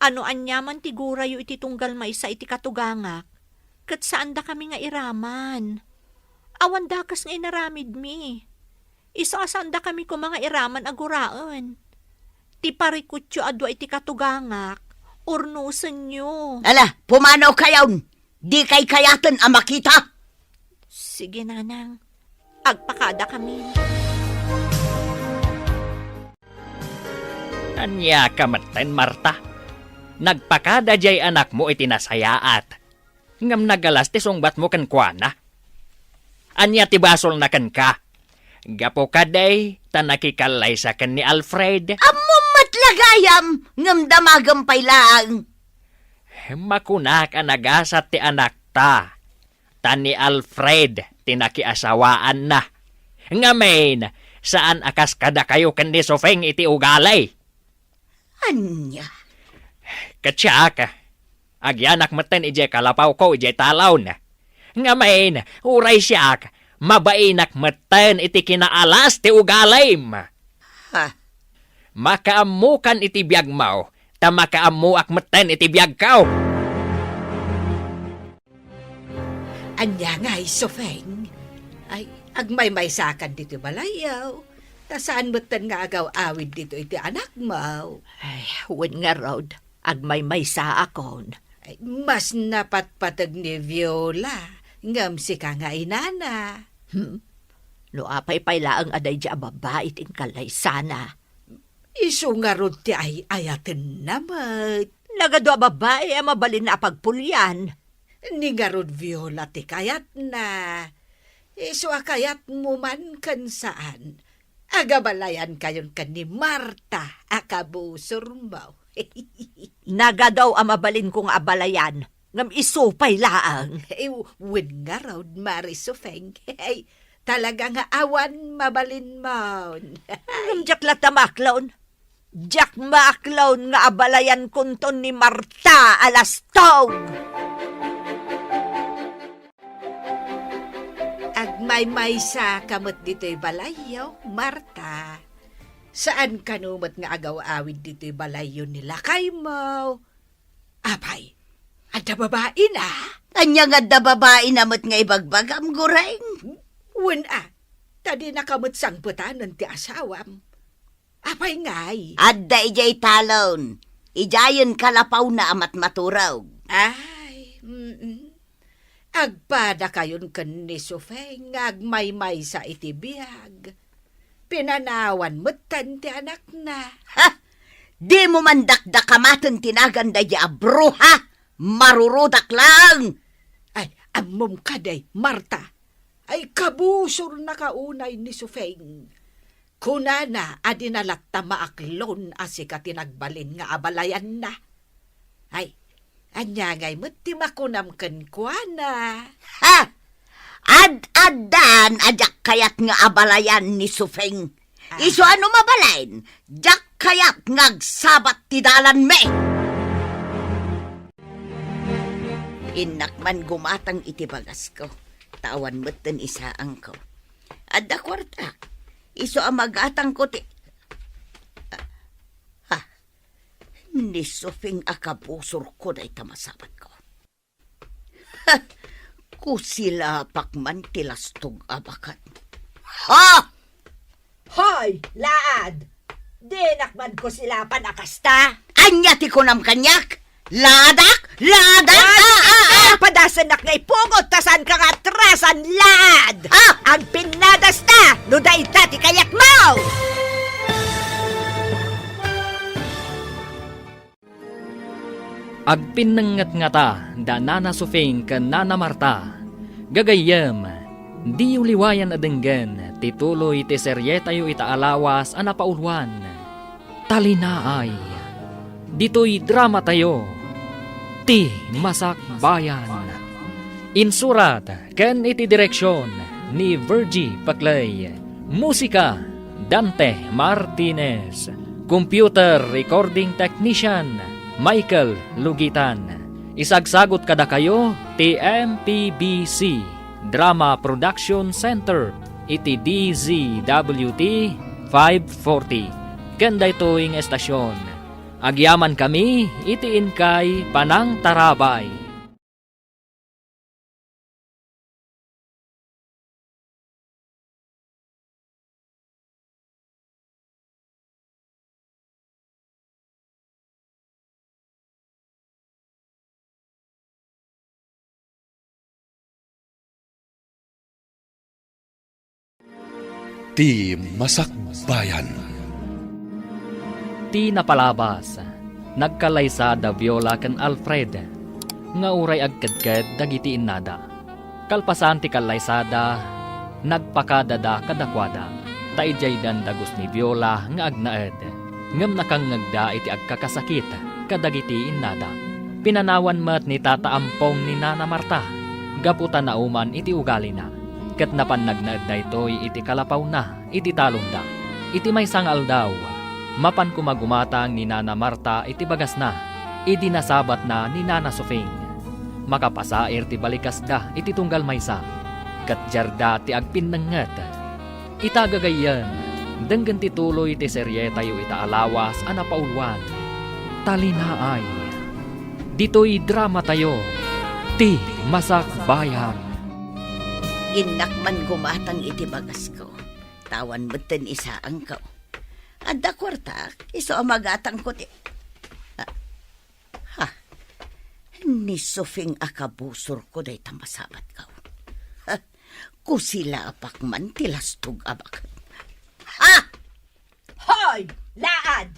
No aniaman ti gurayo iti tunggal maysa iti katugangak, ket saandakami nga iraman. Awan dakes nga inaramidmi. Isu a saandakami koma nga iraman a guraen. Ti parikutyo a dua iti katugangak, urnosenyo. Ala, pumanawkayon! Dikay kayaten a makita! Sige, Nanang. Agpakadakami. Ania ka metten, Marta? Nagpakada diay anakmo iti nasayaat, ngem nagalas ti sungbatmo kenkuana. Ania ti basolna kenka? Gapu kadi ta nakikallaysa ken ni Alfred? Ammom met la gayam, ngem damagem pay laeng. Makunak a nagasat ti anakta, ta ni Alfred ti nakiasawaanna. Ngamin, saan a kas kadakayo ken ni Sufeng iti ugali. Ania? Ket siak, agyanak metten idiay kalapawko idiay talon. Ngamin, uray siak, mabainak metten iti kinaalas ti ugalim. Ha? Makaammokan iti biagmo, ta makaammoak metten iti biagko. Ania ngay, Sufeng? Ay, agmaymaysakan ditoy balayyo. Ta saan metten nga agaw-awid ditoy ti anakmo? Ay, wen ngarud, agmaymaysaakon. Ay, mas napatpateg ni Viola, ngem sika nga inana. Hmm? No apay pay laeng a daydi a babbai ti inkallaysana. Isu ngarud ti ay-ayatenna met. Nagadu a babbai a mabalinna a pagpulian. Ni ngarud Viola ti kayatna. Isu a kayatmo man ken saan, Agabalayankayon ken ni Marta a kabusormo. Nagadu a mabalinko nga abalayan, ngem isu pay laeng. Eh, wen ngarud, Mari Sufeng. Ay, talaga nga awan mabalinmon. Ngem diak latta maaklon. Diak maaklon nga abalayankonton ni Marta a lastog. Agmaymaysa ka met ditoy balayyo, Marta. Saan kano met nga agaw-awid ditoy balayyo ni lakaymo? Apay, adda babaina? Ania nga adda babaina met nga ibagbagam, Goreng? Wen a, ta dinaka met sangpetanen ti asawam. Apay ngay? Adda idiay talon. Idiayen kalapawna a matmaturog. Ay, mm. Agpadakayon ken ni Sufeng nga agmaymaysa iti biag. Pinanawan metten ti anakna. Ha? Dimo man dakdakamaten ti nagan daydi a bruha? Marurudak laeng! Ay, ammom kadi, Marta. Ay, kabusornaka unay ni Sufeng. Kunana a dina latta maaklon a sika ti nagbalin nga abalayanna. Ay, ania ngay met ti makunam kenkuana? Ha! Ad-addan a diak kayat nga abalayan ni Sufeng. Ah. Isu a no mabalin, diak kayat nga agsabat ti dalanmi. Innak man gumatang iti bagasko, ta awan metten isaangko. Adda kuarta. Isu a magatangko ti, ha, ni Sufeng a kabusorko dayta masabatko. Ha! Kusilapak man ti lastog a baket. Ha! Hoy, laad! Dinak man kusilapan a kasta! Ania ti kunam kaniak? Laadak! Laadak! Ah, ah, ah, ah! Padasennak nga ipungot ta saanka nga atrasan, laad! Ah! Agpinnadasta no dayta ti kayatmo! Agpinnengnget ngata da Nana Sufeng ken Nana Marta. Gagayyem, diyo liwayan a denggen ti tuloy ti serietayo ita a lawas a napauluan, Talinaay. Ditoy dramatayo, Ti Masakbayan. Insurat ken iti direksion ni Virgie Paclay. Musika, Dante Martinez. Computer recording technician, Michael Lugitan. Isagsagut kadakayo ti M P B C Drama Production Center iti D Z W T five forty. Ken daytoy nga estasyon, agyamankami iti inkay panangtarabay. Ti Masakbayan. Ti napalabas, nagkallaysa da Viola ken Alfred, nga uray agkedked dagiti innada. Kalpasan ti kallaysada, nagpakadada kadakuada, ta idiay dan dagus ni Viola nga agnaed, ngem nakangngegda iti agkakasakit kadagiti innada. Pinanawan met ni Tata Ampong ni Nana Marta, gapu ta nauman iti ugalina, ket napan nagnaed daytoy iti kalapawna iti talonda. Iti maysa nga aldaw, mapan koma gumatang ni Nana Marta iti bagasna idi nasabatna ni Nana Sufing. Makapasair ti balikasda iti tunggal maysa, ket diarda ti agpinnengnget. Ita gagayyem, denggen ti tuloy ti serietayo ita a lawas a napauluan, Talinaay. Ditoy dramatayo, Ti Masakbayan. Innak man gumatang iti bagasko, ta awan metten isaangko. Adda kuartak, isu a magatangko ti, ah, ha, ni Sufing a kabusorko dayta masabatko. Ha, kusilapak man ti lastog a baket. Ha! Hoy, laad!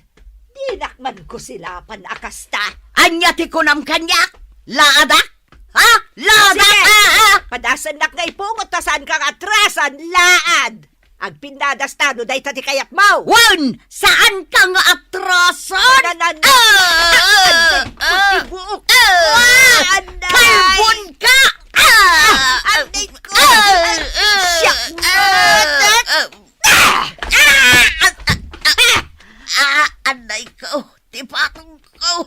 Dinak man kusilapan a kasta. Ania ti kunam kaniak? Laadak? Ha? Laadak? Sige! Ah, ah! Padasennak nga ipungot ta saanka nga atrasan, laad! Agpinnadas tano dayta ti kayatmo! Wen! Saanka nga atrasan? Nananay! Ah! Ah! Ti buok! Ah! Ah! Anday! Kalbon ka! Ah! Ah! Anday ko! Ah! Siak! Ah! Ah! Ah! Ah! Ah! Anday ko! Ti patong ko!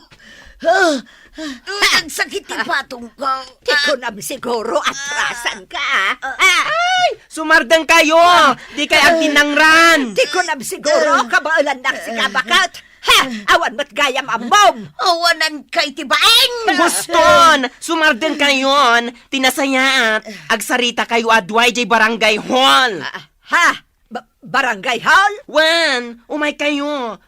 Ah! Nagsakit ti patong ko! Ti kunam siguro, atrasan ka, ah! Ah! Ay! Sumardeng kayo! Di kay agdinangran! Ti kunam siguro, kabaelannak sika baket! Ha! Awan met gayam ammom! Awanan kay ti baeng! Buston! Sumardeng kayon! Ti nasayaat, agsarita kayo a dua idiay barangay hall! Ah, ha? Ba-, barangay hall? Wen, umay kayo.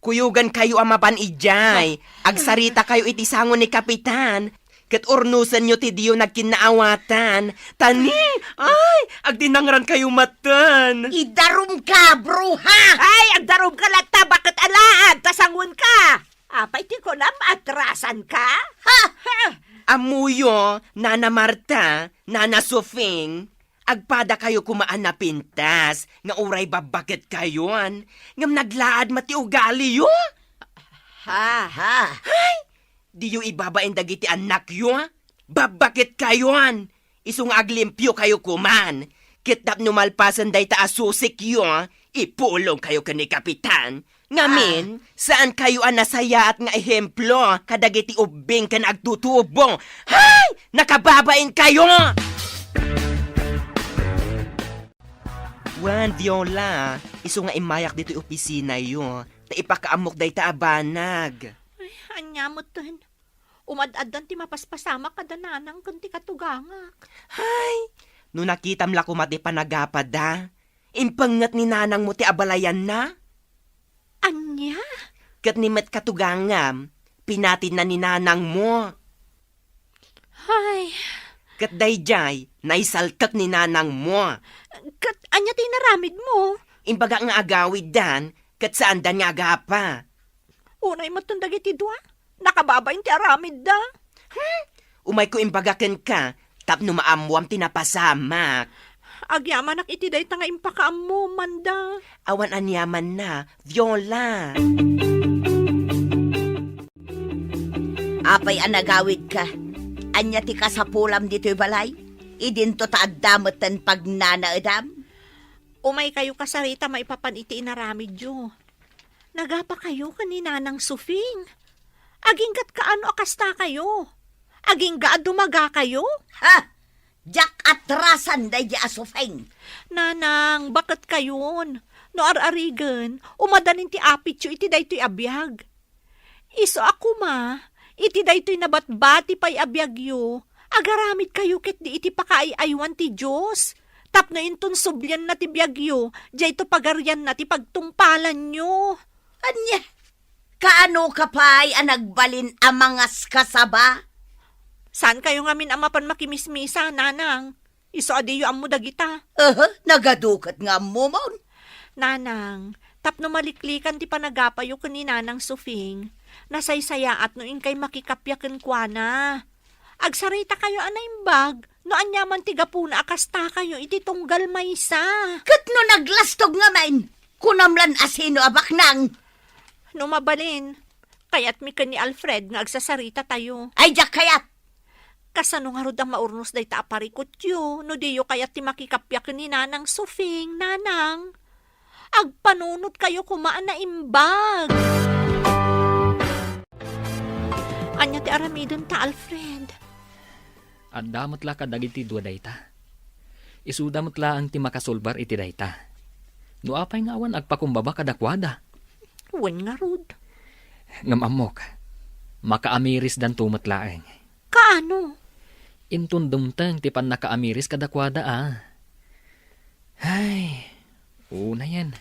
Kuyogan kayo a mapan idiay. Agsarita kayo iti sango ni Kapitan. Ket urnosenyo ti diyo nagkinnaawatan. Ta ni, ay, agdinangran kayo maten. Idarum ka, bruha! Ay, agdarum ka latta, baket alaad, ta sangoen ka. Apay ti kunam, atrasan ka? Ha? Ha? Ammoyo, Nana Marta, Nana Sofing, agpada kayo koma a napintas nga uray babbaket kayon, ngem naglaad met ti ugaliyo. Ha? Ha? Ay! Diyo ibabain dagiti annakyo? Babbaket kayon! Isu nga aglimpio kayo koman, ket tapno malpasen dayta a susikyo, ipulong kayo ken ni Kapitan. Ngamin, saan kayo a nasayaat nga ehemplo kadagiti ubbing ken agtutubo. Hay! Nakababain kayo! Wen, Viola, isu nga immayak ditoy opisinayo, ta ipakaammok dayta a banag. Ay, ania metten? Umad-addan ti mapaspasamak kada nanang ken ti katugangak. Hay! No nakitam la koma ti panagapada, impengnget ni nanangmo ti abalayanna. Ania? Ket ni met katugangam, pinatinna ni nanangmo. Hay! Ket daydiay, naisaltek ni nanangmo. Ket ania ti inaramidmo? Imbagak nga agawiddan, ket saandan nga agapa. Unay metten dagiti dua, nakababain ti aramidda. Hmm? Umayko imbaga kenka, tapno maammoam ti napasamak. Agyamanak iti dayta nga impakaammomanda. Awan aniamanna, Viola. Apay a nagawidka? Ania ti kasapulam ditoy balay? Idinto ta adda metten pagnanaedam? Umay kayo kasarita maipapan iti inaramidyo. Nagapa kayo ken ni Nanang Sufing? Agingga't kaano a kasta kayo? Agingga a dumaga kayo? Ha? Diak atrasan daydi a Sufing. Nanang, baket kayon. No ar-arigen, umadanin ti apityo iti daytoy a biag. Isu a koma, iti daytoy nabatbati pay a biagyo, agaramidkayo ketdi iti pakaay-aywan ti Dios, tapno inton sublianna ti biagyo, dayto pagarianna ti pagtungpalanyo. Ania? Kaano ka pay a nagbalin a mangaskasaba? Saan kayo ngamin a mapan makimismisa, nanang? Isu a diyo ammo dagita. Aha, nagadu ket nga ammomon. Nanang, tapno maliklikan ti panagapayo ken ni Nanang Sufing, nasaysayaat no inkay makikappia kenkuana. Agsarita kayo a naimbag, no aniaman ti gapuna a kasta kayo iti tunggal maysa. Ket no naglastog ngamin, kunam lan a sino a baknang? No mabalin, kayatmi ken ni Alfred nga agsasarita tayo. Ay, diak kayat! Kasano ngarud a maurnos dayta a parikutyo no diyo kayat ti makikappia ken ni Nanang Sufing, Nanang? Agpanunot kayo koma a naimbag. Ania ti aramidenta, Alfred? Adda met la kadagiti dua dayta. Isuda met laeng ti makasulbar iti dayta. No apay nga awan agpakumbaba kadakuada? Wen ngarud. Ngem ammok, makaamirisdanto met laeng. Kaano? Inton dumteng ti pannakaamiris kadakuada a. Ay, unayen.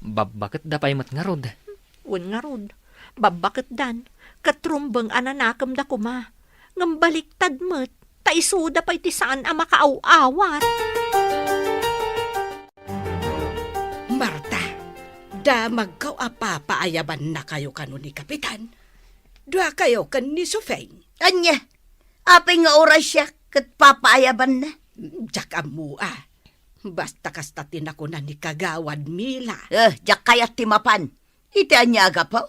Babbaketda pay met ngarud. Wen ngarud, babbaketdan, ket rumbeng a nanakemda koma. Ngem baliktad met, ta isuda pay ti saan a makaaw-awat. Marta, damagko a papaayabannakayo kano ni Kapitan. Duakayo ken ni Sufeng. Ania? Apay nga uray siak ket papaayabanna? Diak ammo a. Basta kasta ti nakuna ni Kagawad Mila. Eh, diak kayat ti mapan. Iti ania a gapu?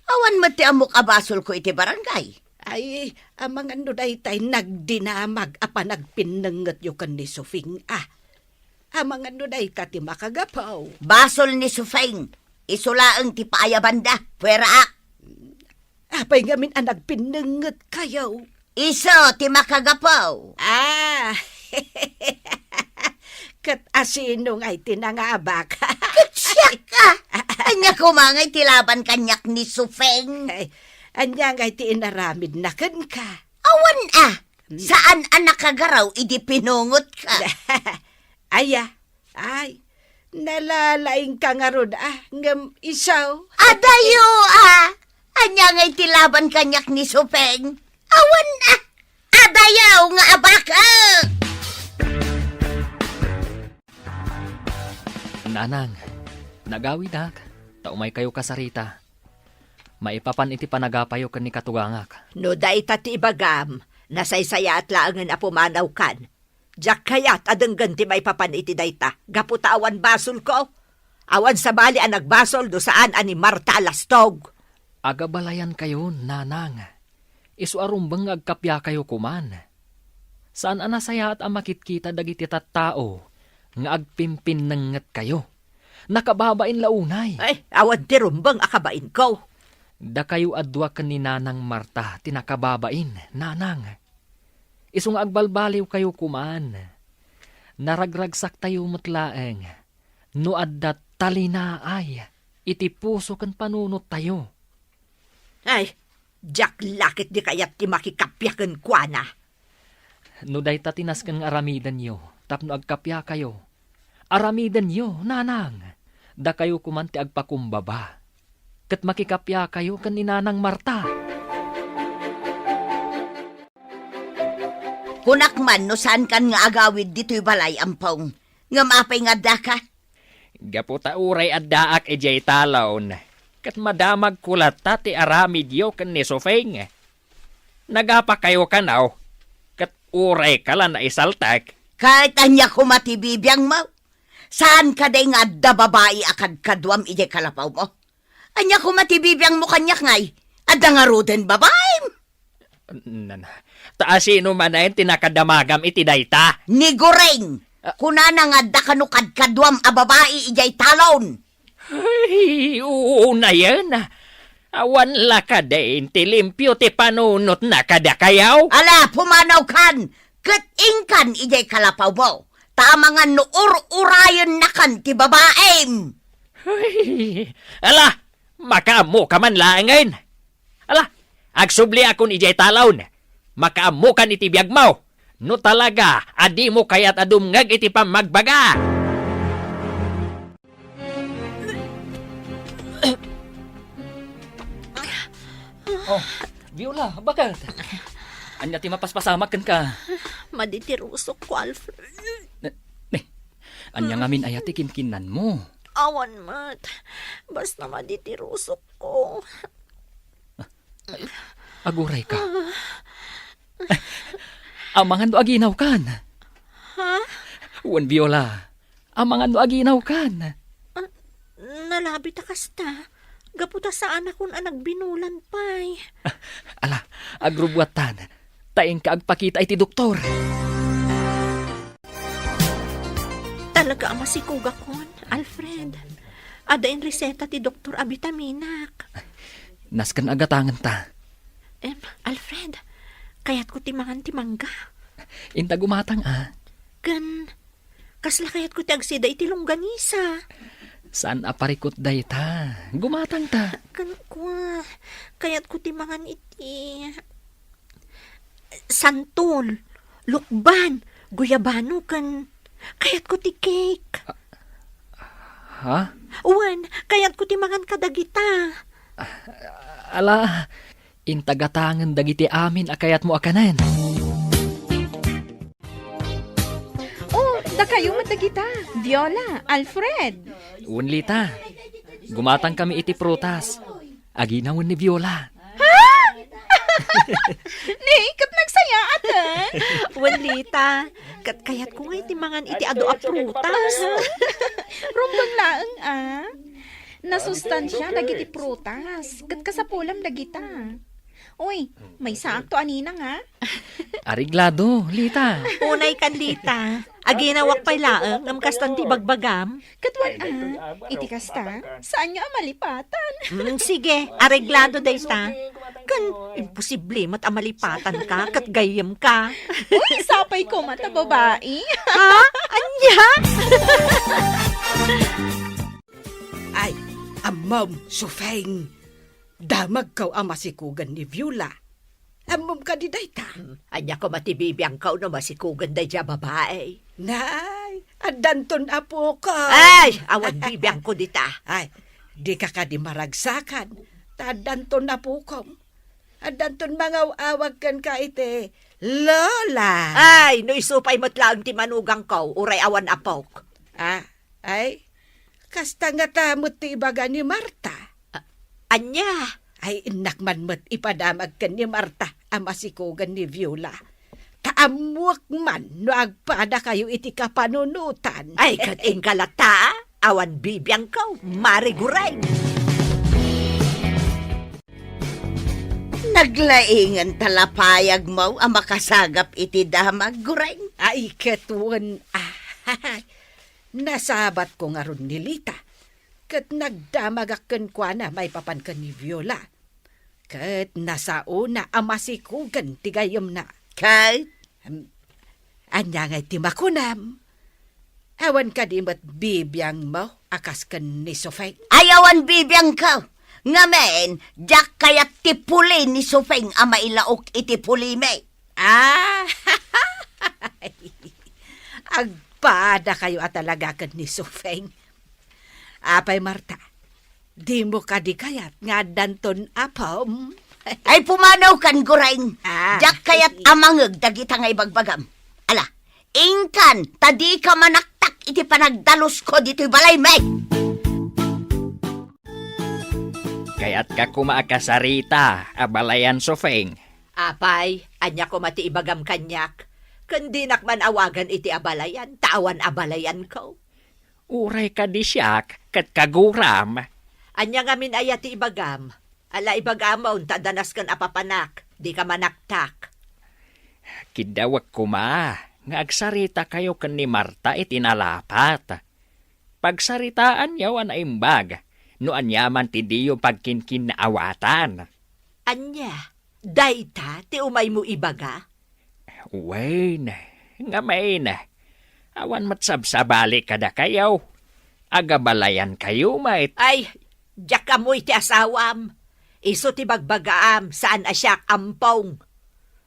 Awan met ti ammok a basolko iti barangay. Ay, amangan no daytay nagdinamag a panagpinnengetyo ken ni Sufing, a. Amangan no dayta ti makagapu. Basol ni Sufing. Isu laeng ti paayabanda. Pueraak. Apay ngamin a nagpinnengetkayo? Isu ti makagapu. Ah. Ket asino ngay ti nangabak? Ket siak a! Ania koma ngay ti laban kaniak ni Sufeng? Ay, ania ngay ti inaramidna kenka? Awan a! Hmm. Saan a nakagaraw idi pinungotka? Aya, ay, nalalaingka ngarud a, ngem isu. Adayo a! Ania ngay ti laban kaniak ni Sufeng? Awan a! Adayo nga abak a! Nanang, nagawidak, ta umaykayo kasarita. Maipapan iti panagapayo ken ni katugangak. No dayta ti ibagam, nasaysayaat laengen a pumanawkan. Diak kayat a denggen ti maipapan iti dayta, gapu ta awan basolko. Awan sabali a nagbasol no saan a ni Marta a lastog. Agabalayankayon, nanang. Isu a rumbeng nga agkapiakayo koman. Saan a nasayaat a makitkita dagiti tattao nga agpimpinnengetkayo. Nakababain la unay. Ay, awan ti rumbeng a kabainko. Dakayo a dua ken ni Nanang Marta ti nakababain, nanang. Isu nga agbalbaliwkayo koman. Naragragsaktayo met laeng no adda talinaay iti puso ken panunottayo. Ay, diak la ketdi kayat ti makikapia kenkuana. No dayta ti nasken nga aramidenyo tapno agkapiakayo, aramidenyo, nanang. Dakayo koman ti agpakumbaba. Ket makikapiakayo ken ni Nanang Marta. Kunak man no saankan nga agawid ditoy balay, Ampong. Ngem apay nga addaka? Gapu ta uray addaak idiay talon, ket madamagko latta ti aramidyo ken ni Sufeng. Nagapakayo kano, ket urayka la naisaltek. Ket ania koma ti bibiangmo? Saan kadi nga adda babai a kadkaduam idiay kalapawmo? Ania koma ti bibiangmo kaniak ngay? Adda ngaruden babaim? Nana, ta asino manen ti nakadamagam iti dayta? Ni Goreng! Ah. Kunana nga adda kano kadkaduam a babai idiay talon. Ay, unayen. Awan la kadin ti limpio ti panunotna kadakayo? Ala, pumanawkan, ket inkan idiay kalapawmo. Ta amangan no ur-urayennakan ti babaim. Ay, ala, makaammoka man laengen. Ala, agsubliakon idiay talon. Makaammokan iti biagmo. No talaga a dimo kayat a dumngeg iti pammagbaga. Oh, Viola, baket? Ania ti mapaspasamak kenka? Madi ti rusokko, Alfred. Ne, ne, ania ngamin aya ti kinkinnanmo? Awan met. Basta madi ti rusokko. Agurayka. Amangan no aginawkan. Ha? Wen, Viola. Amangan no aginawkan. Ah, nalabi ta kasta. Gapu ta saanakon a nagbinulan pay. Ala, agrubuattan. Ta inka agpakita iti doktor. Talaga a masikogakon, Alfred. Adda inreseta ti doktor a bitaminak. Nasken a gatangenta. Em, Alfred, kayatko ti mangan ti mangga. Inta gumatang a. Ken, kasla kayatko ti agsida iti longganisa. Saan a parikut dayta. Gumatangta. Ken kua, kayatko ti mangan iti santol, lukban, guyabano, ken kayatko ti cake. Ha? Wen, kayatko ti mangan kadagita. Ala, inta gatangen dagiti amin a kayatmo a kanen. Oh, dakayo met dagita. Viola, Alfred. Wen, Lita. Gumatangkami iti prutas. Aginawen ni Viola. Ha? Ni, ket nagsayaaten. Wen, Lita, ket kayatko nga iti mangan iti adu a prutas. Rumbeng laeng, a. Nasustansia dagiti prutas, ket kasapulam dagita. Uy, maysaakto a ninang, a. Areglado, Lita. Unay kan, Lita. Aginawak pay laeng, ngem kastan ti bagbagam. Ket wen, a, iti kasta, saanyo a malipatan. Mm, sige, areglado dayta. Ken imposible met a malipatanka ket gayyemka. Uy, sapay koma ta babai. Ha? Ania? Ay, ammom, Sufeng. Damagko a masikugen ni Viola. Ammom kadi dayta? Hmm, ania koma ti bibiangko no masikugen daydiay a babai? Nay, addanton apokon. Ay, awan bibiangko dita. Ay, dika kadi maragsakan. Ta addanton apokon. Addanton mangaw-awag kenka iti Lola. Ay, no isu pay met laeng ti manugangko, uray awan apok. Ah, ay, kasta ngata met ti ibaga ni Marta. A-, ania? Ay, innak man met ipadamag ken ni Marta a masikugen ni Viola. Ta ammoek man no agpadakayo iti kapanunotan. Ay, ket inka latta, awan bibiangko, Mari Gureng. Naglaingen ta lapayagmo a makasagap iti damag, Gureng. Ay, ket wen, ah, nasabatko ngarud ni Lita, ket nagdamagak kenkuana maipapan ken ni Viola. Ket nasaona a masikugen ti gayyemna. Ket? Em, ania ngay ti makunam? Awan kadi met bibiangmo a kas ken ni Sufeng? Ay, awan bibiangko. Ngamin, diak kayat ti puli ni Sufeng a mailaok iti pulimi. Ah, agpadakayo a talaga ken ni Sufeng. Apay, Marta, dimo kadi kayat nga addanton apom? Ay, pumanawkan, Gureng. Ah, diak kayat a mangngeg dagita nga ibagbagam. Ala, inkan, ta dika manaktak iti panagdalusko ditoy balaymi. Kayatka koma a kasarita a balayan, Sufeng. Apay, ania koma ti ibagam kaniak? Ken dinak man awagan iti abalayan, ta awan abalayanko. Uray kadi siak ket kaguram. Ania ngamin aya ti ibagam? Ala, ibagamon ta adda nasken a papanak, dika manaktak. Kiddawek koma nga agsaritakayo ken ni Marta iti nalapat. Pagsaritaanyo a naimbag no aniaman ti diyo pagkinkinnaawatan. Ania? Dayta ti umaymo ibaga? Wen, ngamin, awan met sabsabali kadakayo. Agabalayankayo met. Ay, diak ammo iti asawam. Isu ti bagbagaam, saan a siak, ampong.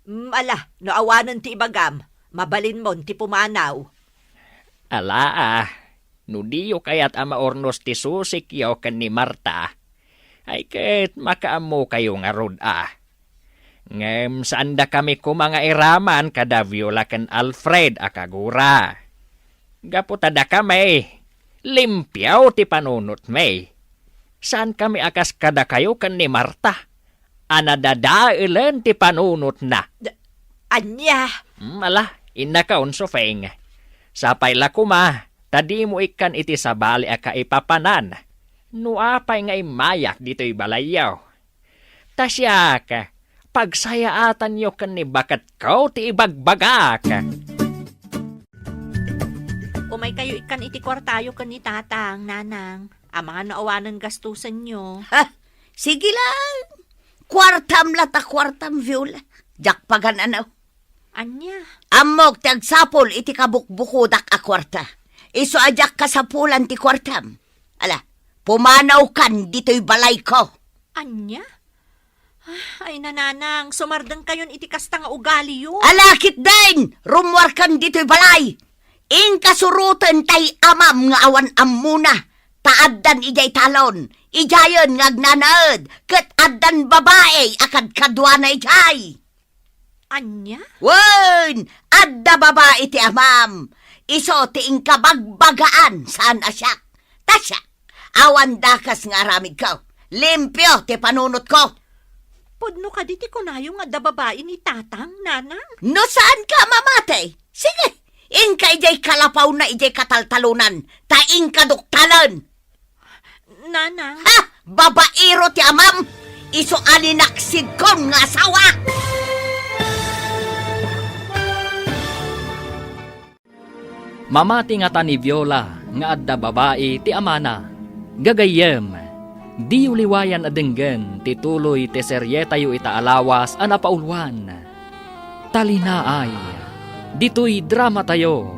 Mm, ala, no awanen ti ibagam, mabalinmon ti pumanaw. Ala a, no diyo kayat a maurnos ti susikyo ken ni Marta, ay ket makaammokayo ngarud a. Ngem saandakami koma nga iraman kada Viola ken Alfred a kagura. Gapu ta dakami, limpio ti panunotmi. Saankami a kas kadakayo ken ni Marta, a nadadaelen ti panunotna. Da-, ania? Hmm, ala, innakon, Sufeng. Sapay la koma, ta dimo ikkan iti sabali a kaipapanan. No apay nga immayak ditoy balayyo. Ta siak, pagsayaatanyo ken ni baketko ti ibagbagak. Umaykayo ikkan iti kuartayo ken ni Tatang, Nanang. Amangan no awanen gastusenyo. Ha? Sige lang. Kuartam la ta kuartam, Viola. Diak pagan-anaw. Ania? Ammok ti agsapul iti kabukbukodak a kuarta. Isu a diak kasapulan ti kuartam. Ala, pumanawkan ditoy balayko. Ania? Ah, ay, nananang, sumardengkayon iti kasta nga ugaliyo. Ala, ketdin! Rummuarkan ditoy balay! Inka suroten tay amam nga awan ammona, ta addan idiay talon, idiayen nga agnanaed, ket addan babai a kadkaduana idiay. Ania? Wen, adda babai ti amam. Isu ti inka bagbagaan, saan a siak. Ta siak, awan dakes nga aramidko. Limpio ti panunotko. Pudno kadi ti kunayo nga adda babai ni Tatang, Nanang? No saanka a mamati, sige, inka idiay kalapawna idiay kataltalonan, ta inka duktalen. Nanang. Ha! Babaero ti amam! Isu a linaksidkon nga asawa! Mamati ngata ni Viola nga adda babai ti amana. Gagayyem, diyo liwayan a denggen ti tuloy ti serietayo ita a lawas a napauluan. Talinaay, ditoy dramatayo,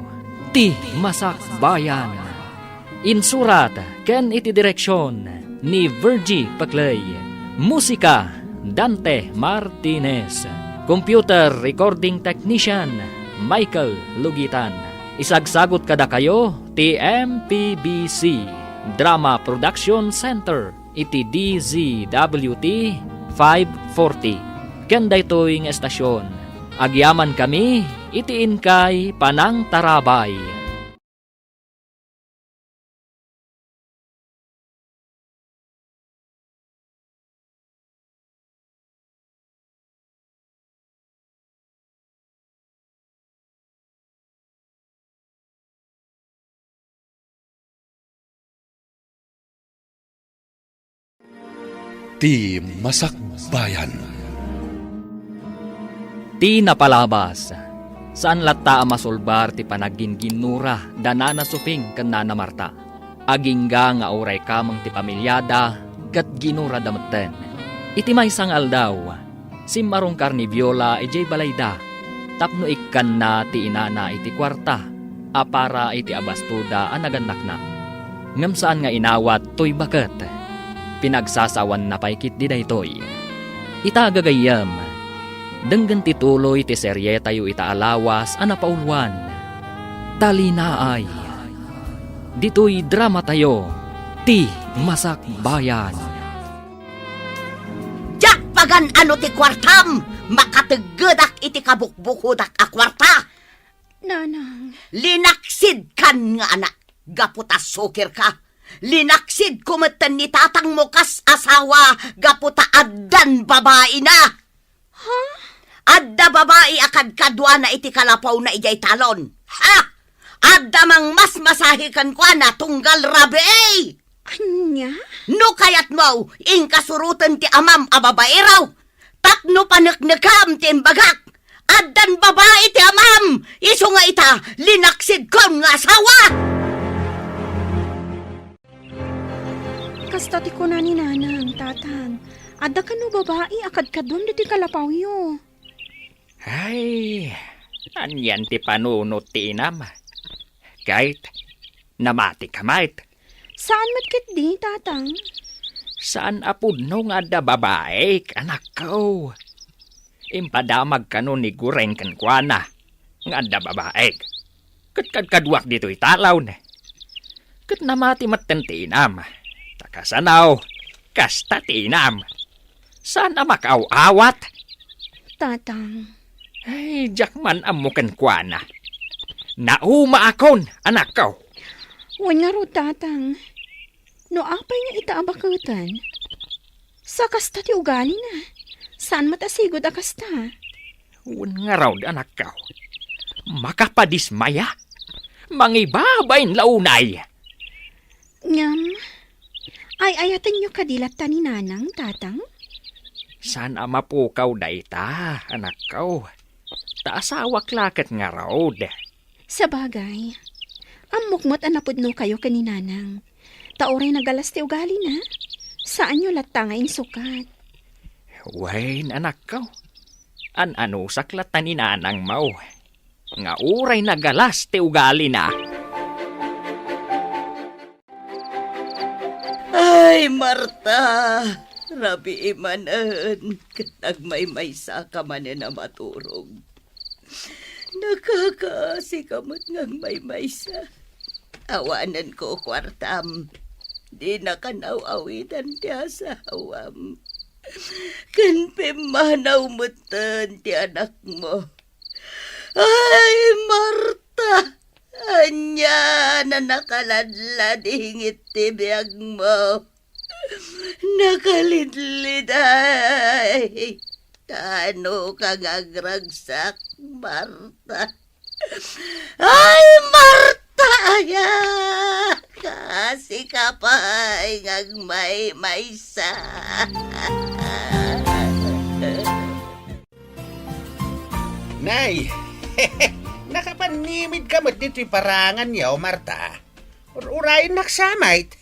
Ti Masakbayan. Insurat ken iti direksion ni Virgie Paclay. Musika, Dante Martinez. Computer recording technician, Michael Lugitan. Isagsagut kadakayo ti M P B C Drama Production Center iti D Z W T five forty. Ken daytoy nga estasion, agyamankami iti inkay panangtarabay. Ti Masakbayan. Ti napalabas, saan latta a masulbar ti panagginginnura da Nana Suping ken Nana Marta. Agingga nga uray kameng ti pamiliada ket ginurada metten. Iti maysa nga aldaw, simmarungkar ni Viola idiay balayda tapno ikkanna ti inana iti kuarta a para iti abastoda a nagannakna. Ngem saan nga inawat toy baket. Pinagsasawanna pay ketdi daytoy. Ita gagayyem, denggen ti tuloy ti serietayo ita a lawas a napauluan. Talinaay. Ditoy dramatayo, Ti Masakbayan. Diak pagan-ano ti kuartam! Makateggedak iti kabukbukodak a kuarta! Nanang. Linaksidkan nga anak, gapu ta sukirka. Linaksidko metten ni tatangmo kas asawa, gapu ta addan babaina. Ha? Adda babai a kadkaduana iti kalapawna idiay talon. Ha? Adda mangmasmasahi kenkuana tunggal rabii. Ania? No kayatmo, inka suroten ti amam a babaero. Tapno paneknekam ti imbagak. Addan babai ti amam. Isu nga ita, linaksidkon nga asawa. Kasta ti kuna ni Nanang, Tatang, adda kano babai a kadkaduam ditoy kalapawyo. Ay, anian ti panunot ti inam? Ket, namatika met? Saan met ketdi, Tatang. Saan a pudno nga adda babaik, anakko. Impadamag kano ni Gureng kenkuana nga adda babaik. Ket kadkaduak ditoy talon. Ket namati metten ti inam. Ta kasano, kasta ti inam. Saan a makaaw-awat? Tatang. Ay, diak man ammo kenkuana. Naumaakon, anakko. Wen ngarud, Tatang. No apay nga ita a baketen? Sa kasta ti ugalina. Saan met a sigud a kasta? Wen ngarud, anakko. Makapadismaya. Mangibabain la unay. Ngem, ay-ayatenyo kadi latta ni Nanang, Tatang? Saan a mapukaw dayta, anakko. Ta asawak la ket ngarud. Sabagay, ammok met a napudnokayo ken ni Nanang. Ta uray nagalas ti ugalina, saanyo latta nga insukat. Wen, anakko. An-anusak latta ni Nanangmo nga uray nagalas ti ugalina. Ay, Marta, rabii manen, ket agmaymaysaka manen a maturog. Nakakaasika met nga agmaymaysa. Awanenko kuartam. Dinaka naaw-awitan ti asawam. Ken pimmanaw metten ti anakmo. Ay, Marta! Ania a nakaladladingit ti biagmo? Nakalidliday. Kaano ka nga agragsak, Marta? Ay, Marta, aya! Kasi ka pay nga agmaymaysa. Nay, nakapannimid ka met ditoy parangan yaw, Marta. Ur-urayennak sa met.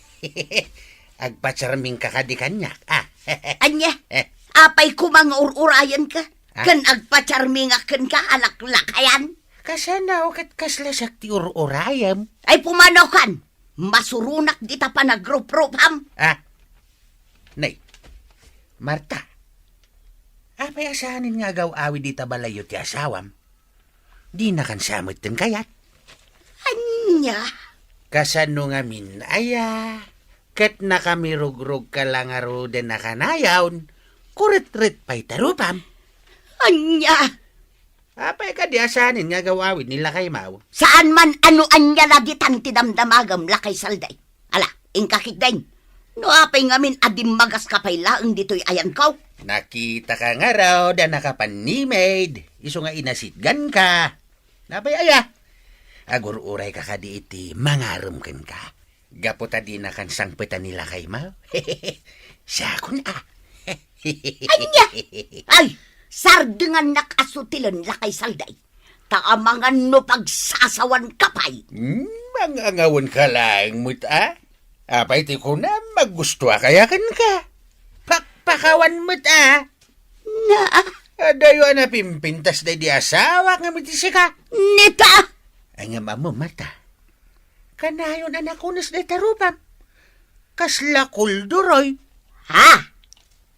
Agpacharming ka kadi kaniak, ah. Ania? Eh. Apay koma nga ur-urayenka? Ah? Ken agpacharmingak kenka a laklakayan? Kasano ket kasla siak ti ur-urayem? Ay, pumanaw kan! Masuronak dita panagruprupam. Ah? Nay, Marta, apay a saanen nga agaw-awid ita balayyo ti asawam? Dinakan sa metten kayat? Ania? Kasano ngamin aya? Ket nakamirugrog ka la ngaruden a kanayon, kuretret pay ti rupam. Ania? Apay kadi a saanen nga agaw-awid ni lakaymaw? Saan man a no ania la ditan ti damdamagem, lakay Salday. Ala, inka ketdin. No apay ngamin a dimmagas ka pay laeng ditoy ayanko? Nakita ka ngarud a nakapannimid, isu nga inasitgan ka. Apay aya? Agur-uray ka kadi iti mangarem kenka? Gapu ta dinakan sangpetan ni lakaymaw? Siakon a. Ania? Ay, sardengannak a sutilen, lakay Salday. Ta amangan no pagsasawan ka pay. Hmm, mangangawen ka laeng met a? Apay ti kunam, magusto a kaya kenka? Pakpakawan met a? Na? Adayo a napimpintas daydi asawak ngem iti sika. Neta! Ay, ngem ammo, Marta. Kanayon a nakunes dayta rupam. Kasla kulduroy. Ha?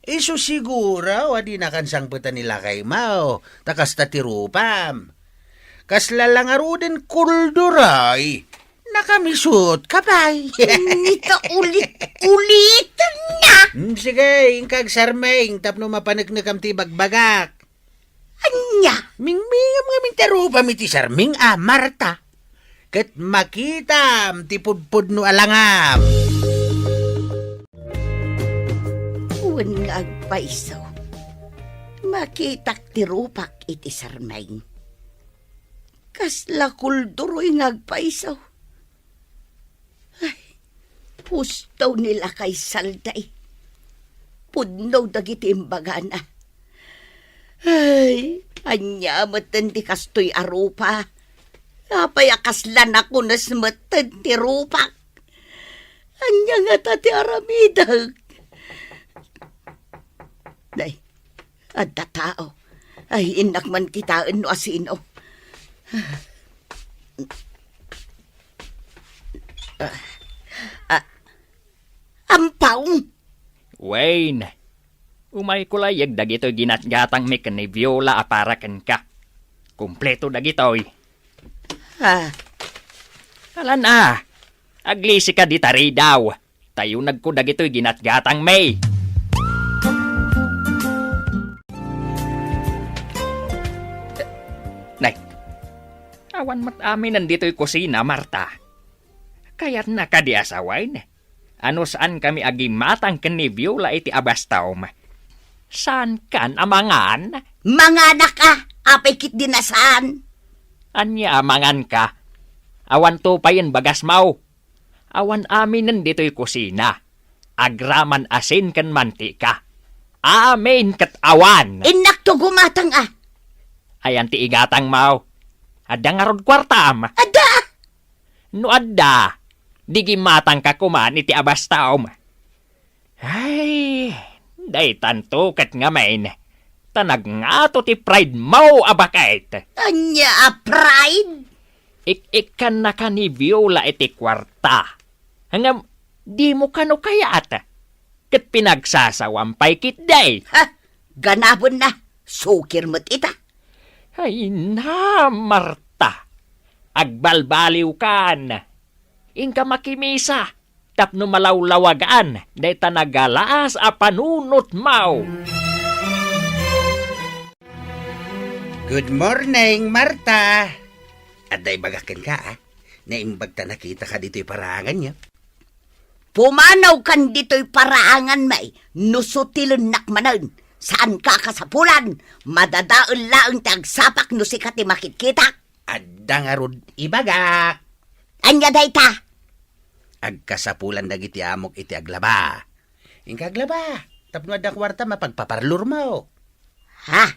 Isu siguro a dinakan sangpetan ni lakaymaw, ta kasta ti rupam. Kasla la ngaruden kulduroy, nakamisut ka pay. Nita ulit-ulit na. Hmm, sige, inka agsarming tapno mapaneknekam ti ibagbagak. Ania? Mingmingam ngamin ti rupam iti sarming a, Marta. Ket makitam ti pudpudno a langam. Wen nga agpayso, makitak ti rupak iti sarming. Kasla kulduroy nga agpayso. Ay, husto ni lakay Salday. Pudno dagiti imbagana. Ay, ania metten ti kastoy a rupa? Apay a kasla nakunes metten ti rupak? Ania ngata ti aramidek? Nay, adda tao. Ay, innak man kitaen no asino. Ah, ah, ampaw! Wayne, umayko layag dagitoy ginatgatangmi ken ni Viola a para kenka. Kompleto dagitoy. Ah. Alan a, aglisika dita ridaw. Tayunagko dagitoy ginatgatangmi. Nay, awan met aminen ditoy kusina, Marta. Kayatna kadi a sawen? A no saankami a gimmatang ken ni Viola iti abastom, saankan a mangan? Manganak a, apay ketdin a saan? Ania a manganka? Awan tupayen bagasmo. Awan aminen ditoy kusina. Agraman asin ken mantika. Amin ket awan. Innakto gumatang a. Ayan ti igatangmo? Adda ngarud kuartam? Adda. No adda, di gimmatangka koman iti abastom. Ay, daytanto ket ngamin, ta nagngato ti pride mo a baket. Ania a pride? Ik-ikkannaka ni Viola iti kuarta. Ngem, dimo kano kayat? Ket pinagsasawam pay ketdi. Ha? Ganabenna, sukir met ita. Ay na, Marta, agbalbaliwkan. Inka makimisa tapno malawlawagan dayta nagalaas a panunotmo. Good morning, Marta. Adda ibagak kenka, a. Naimbag ta nakitaka ditoy paranganyo. Pumanawkan ditoy paraanganmi no sutilennak manen. Saanka a kasapulan. Madadael laeng ti agsapak no sika ti makitkitak. Adda ngarud ibagak. Ania dayta? Agkasapulan dagiti amok iti aglaba. Inka aglaba, tapno adda kuartam a pagpaparlormo. Ha?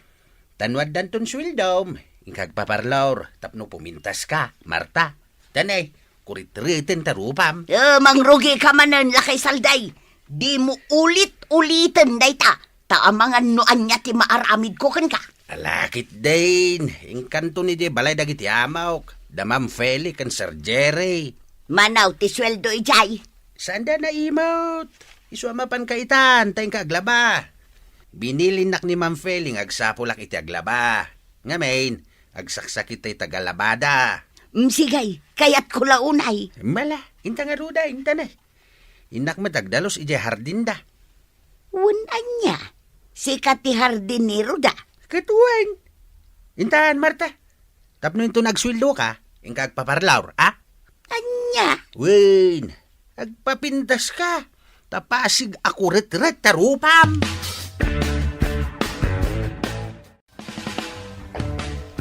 Ta no addanton sueldom, inka agpaparlor tapno pumintaska, Marta. Ta ne, kuritreten ta rupam. Eh, mangrugika manen, Lakay Salday. Dimo ulit-uliten dayta. Ta amangan no ania ti maaramidko kenka. Ala ketdin, inkanto idiay balay dagiti amok, da Ma'am Feli ken Sir Jerry. Manaw ti sueldo idiay? Saanda naimut. Isu a mapanka itan, ta inka aglaba. Binilinnak ni Ma'am Feli nga agsapulak iti aglaba. Ngamin, agsaksakit tay tagalabada. Mm, sige, kayatko la unay. Mala, inta ngarud, inta ne. Innak met agdalus idiay hardinda. Wen ania? Sika ti hardinero da? Ket wen. Intan, Marta. Tapno inton agsueldoka, inka agpaparlor, a? Ania? Wen, agpapintaska. Ta pasig a kuretret ta rupam.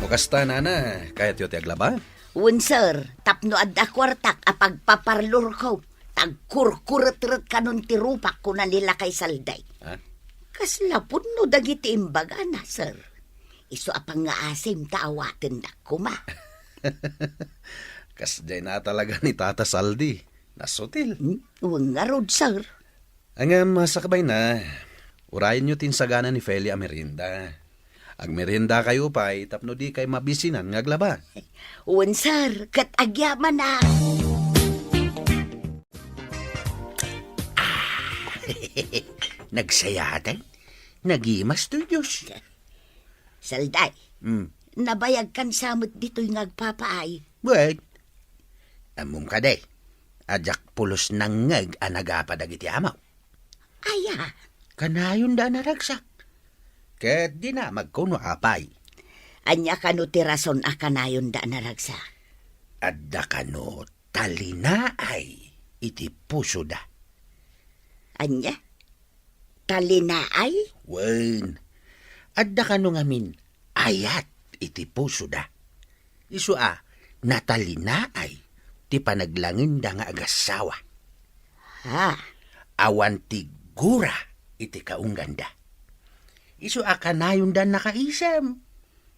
No kasta, nana, kayatyo ti aglaba? Wen, sir, tapno adda kuartak a pagpaparlorko, ta agkurkuretret kanon ti rupak, kuna ni Lakay Salday. Ha? Kasla pudno dagiti imbagana, sir. Isu a pangngaasim ta awatendak koma. Kasdiay na talaga ni Tata Saldi. Nasutil. Hmm? Wen ngarud, sir. Ngem, sakbayna, urayenyo ti insagana ni Feli a merienda. Agmeriendakayo pay tapno dikay mabisinan nga aglaba. Wen, sir, ket agyamanak. Nagsayaten? Nagimas toy Dios. Salday, Hmm. nabayagkan sa met ditoy nga agpapaay. Wen, ammom kadi, a diak pulos nangngeg a nagapa dagiti amok. Aya? Kanayonda a naragsak. Ket dinamagko no apay. Ania kano ti rason a kanayonda a naragsak? Adda kano talinaay iti pusoda. Ania? Talinaay? Wen, adda kano ngamin ayat iti pusoda. Isu a natalinaay ti panaglangenda nga agassawa. Ha? Awan ti gura iti kaungganda. Isu a kanayonda nakaisem.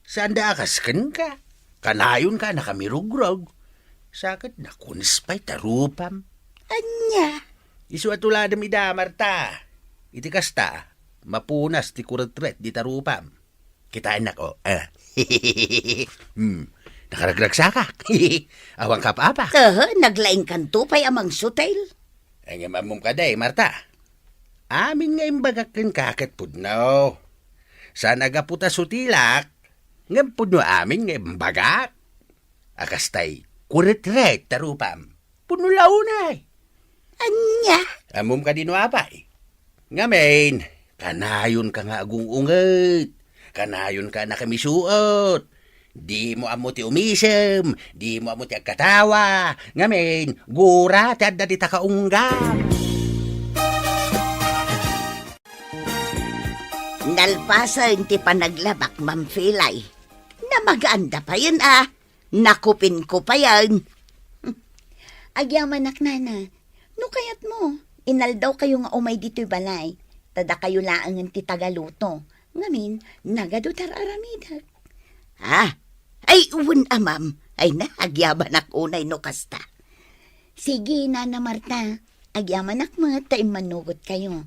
Saanda a kas kenka. Kanayonka a nakamirugrog. Sa ket nakunes pay ta rupam. Ania? Isu a tuladem ida, Marta. Iti kasta, mapunas ti kuretret dita rupam. Kitaennak, o. Ah. Hmm. Nakaragragsakak. Awan kap-apak. Aha, naglaingkanto pay a mangsutil. Ay, ngem ammom kadi, Marta. Amin nga imbagak kenka ket pudno. Saan a gapu ta sutilak, ngem pudno amin nga imbagak. A kastay, kuretret ta rupam. Pudno la unay. Ania? Ammom kadi no apay? Ngamin, kanayonka nga agung-unget. Kanayonka a nakamisuot. Dimo ammo ti umisem, dimo ammo ti agkatawa. Ngamin, gura ti adda dita kaunggam. Nalpasen ti panaglabak, Ma'am Felay. Namagaanda payen a. Nakupinkupayan. Agyamanak, nana. No kayatmo, inaldawkayo nga umay ditoy balay. Ta dakayo laengen ti tagaluto. Ngamin, nagadu ti ar-aramidek. Ah, ay, wen a, ma'am. Ay na, agyamanak unay no kasta. Sige, Nana Marta. Agyamanak met ta immannugotkayo.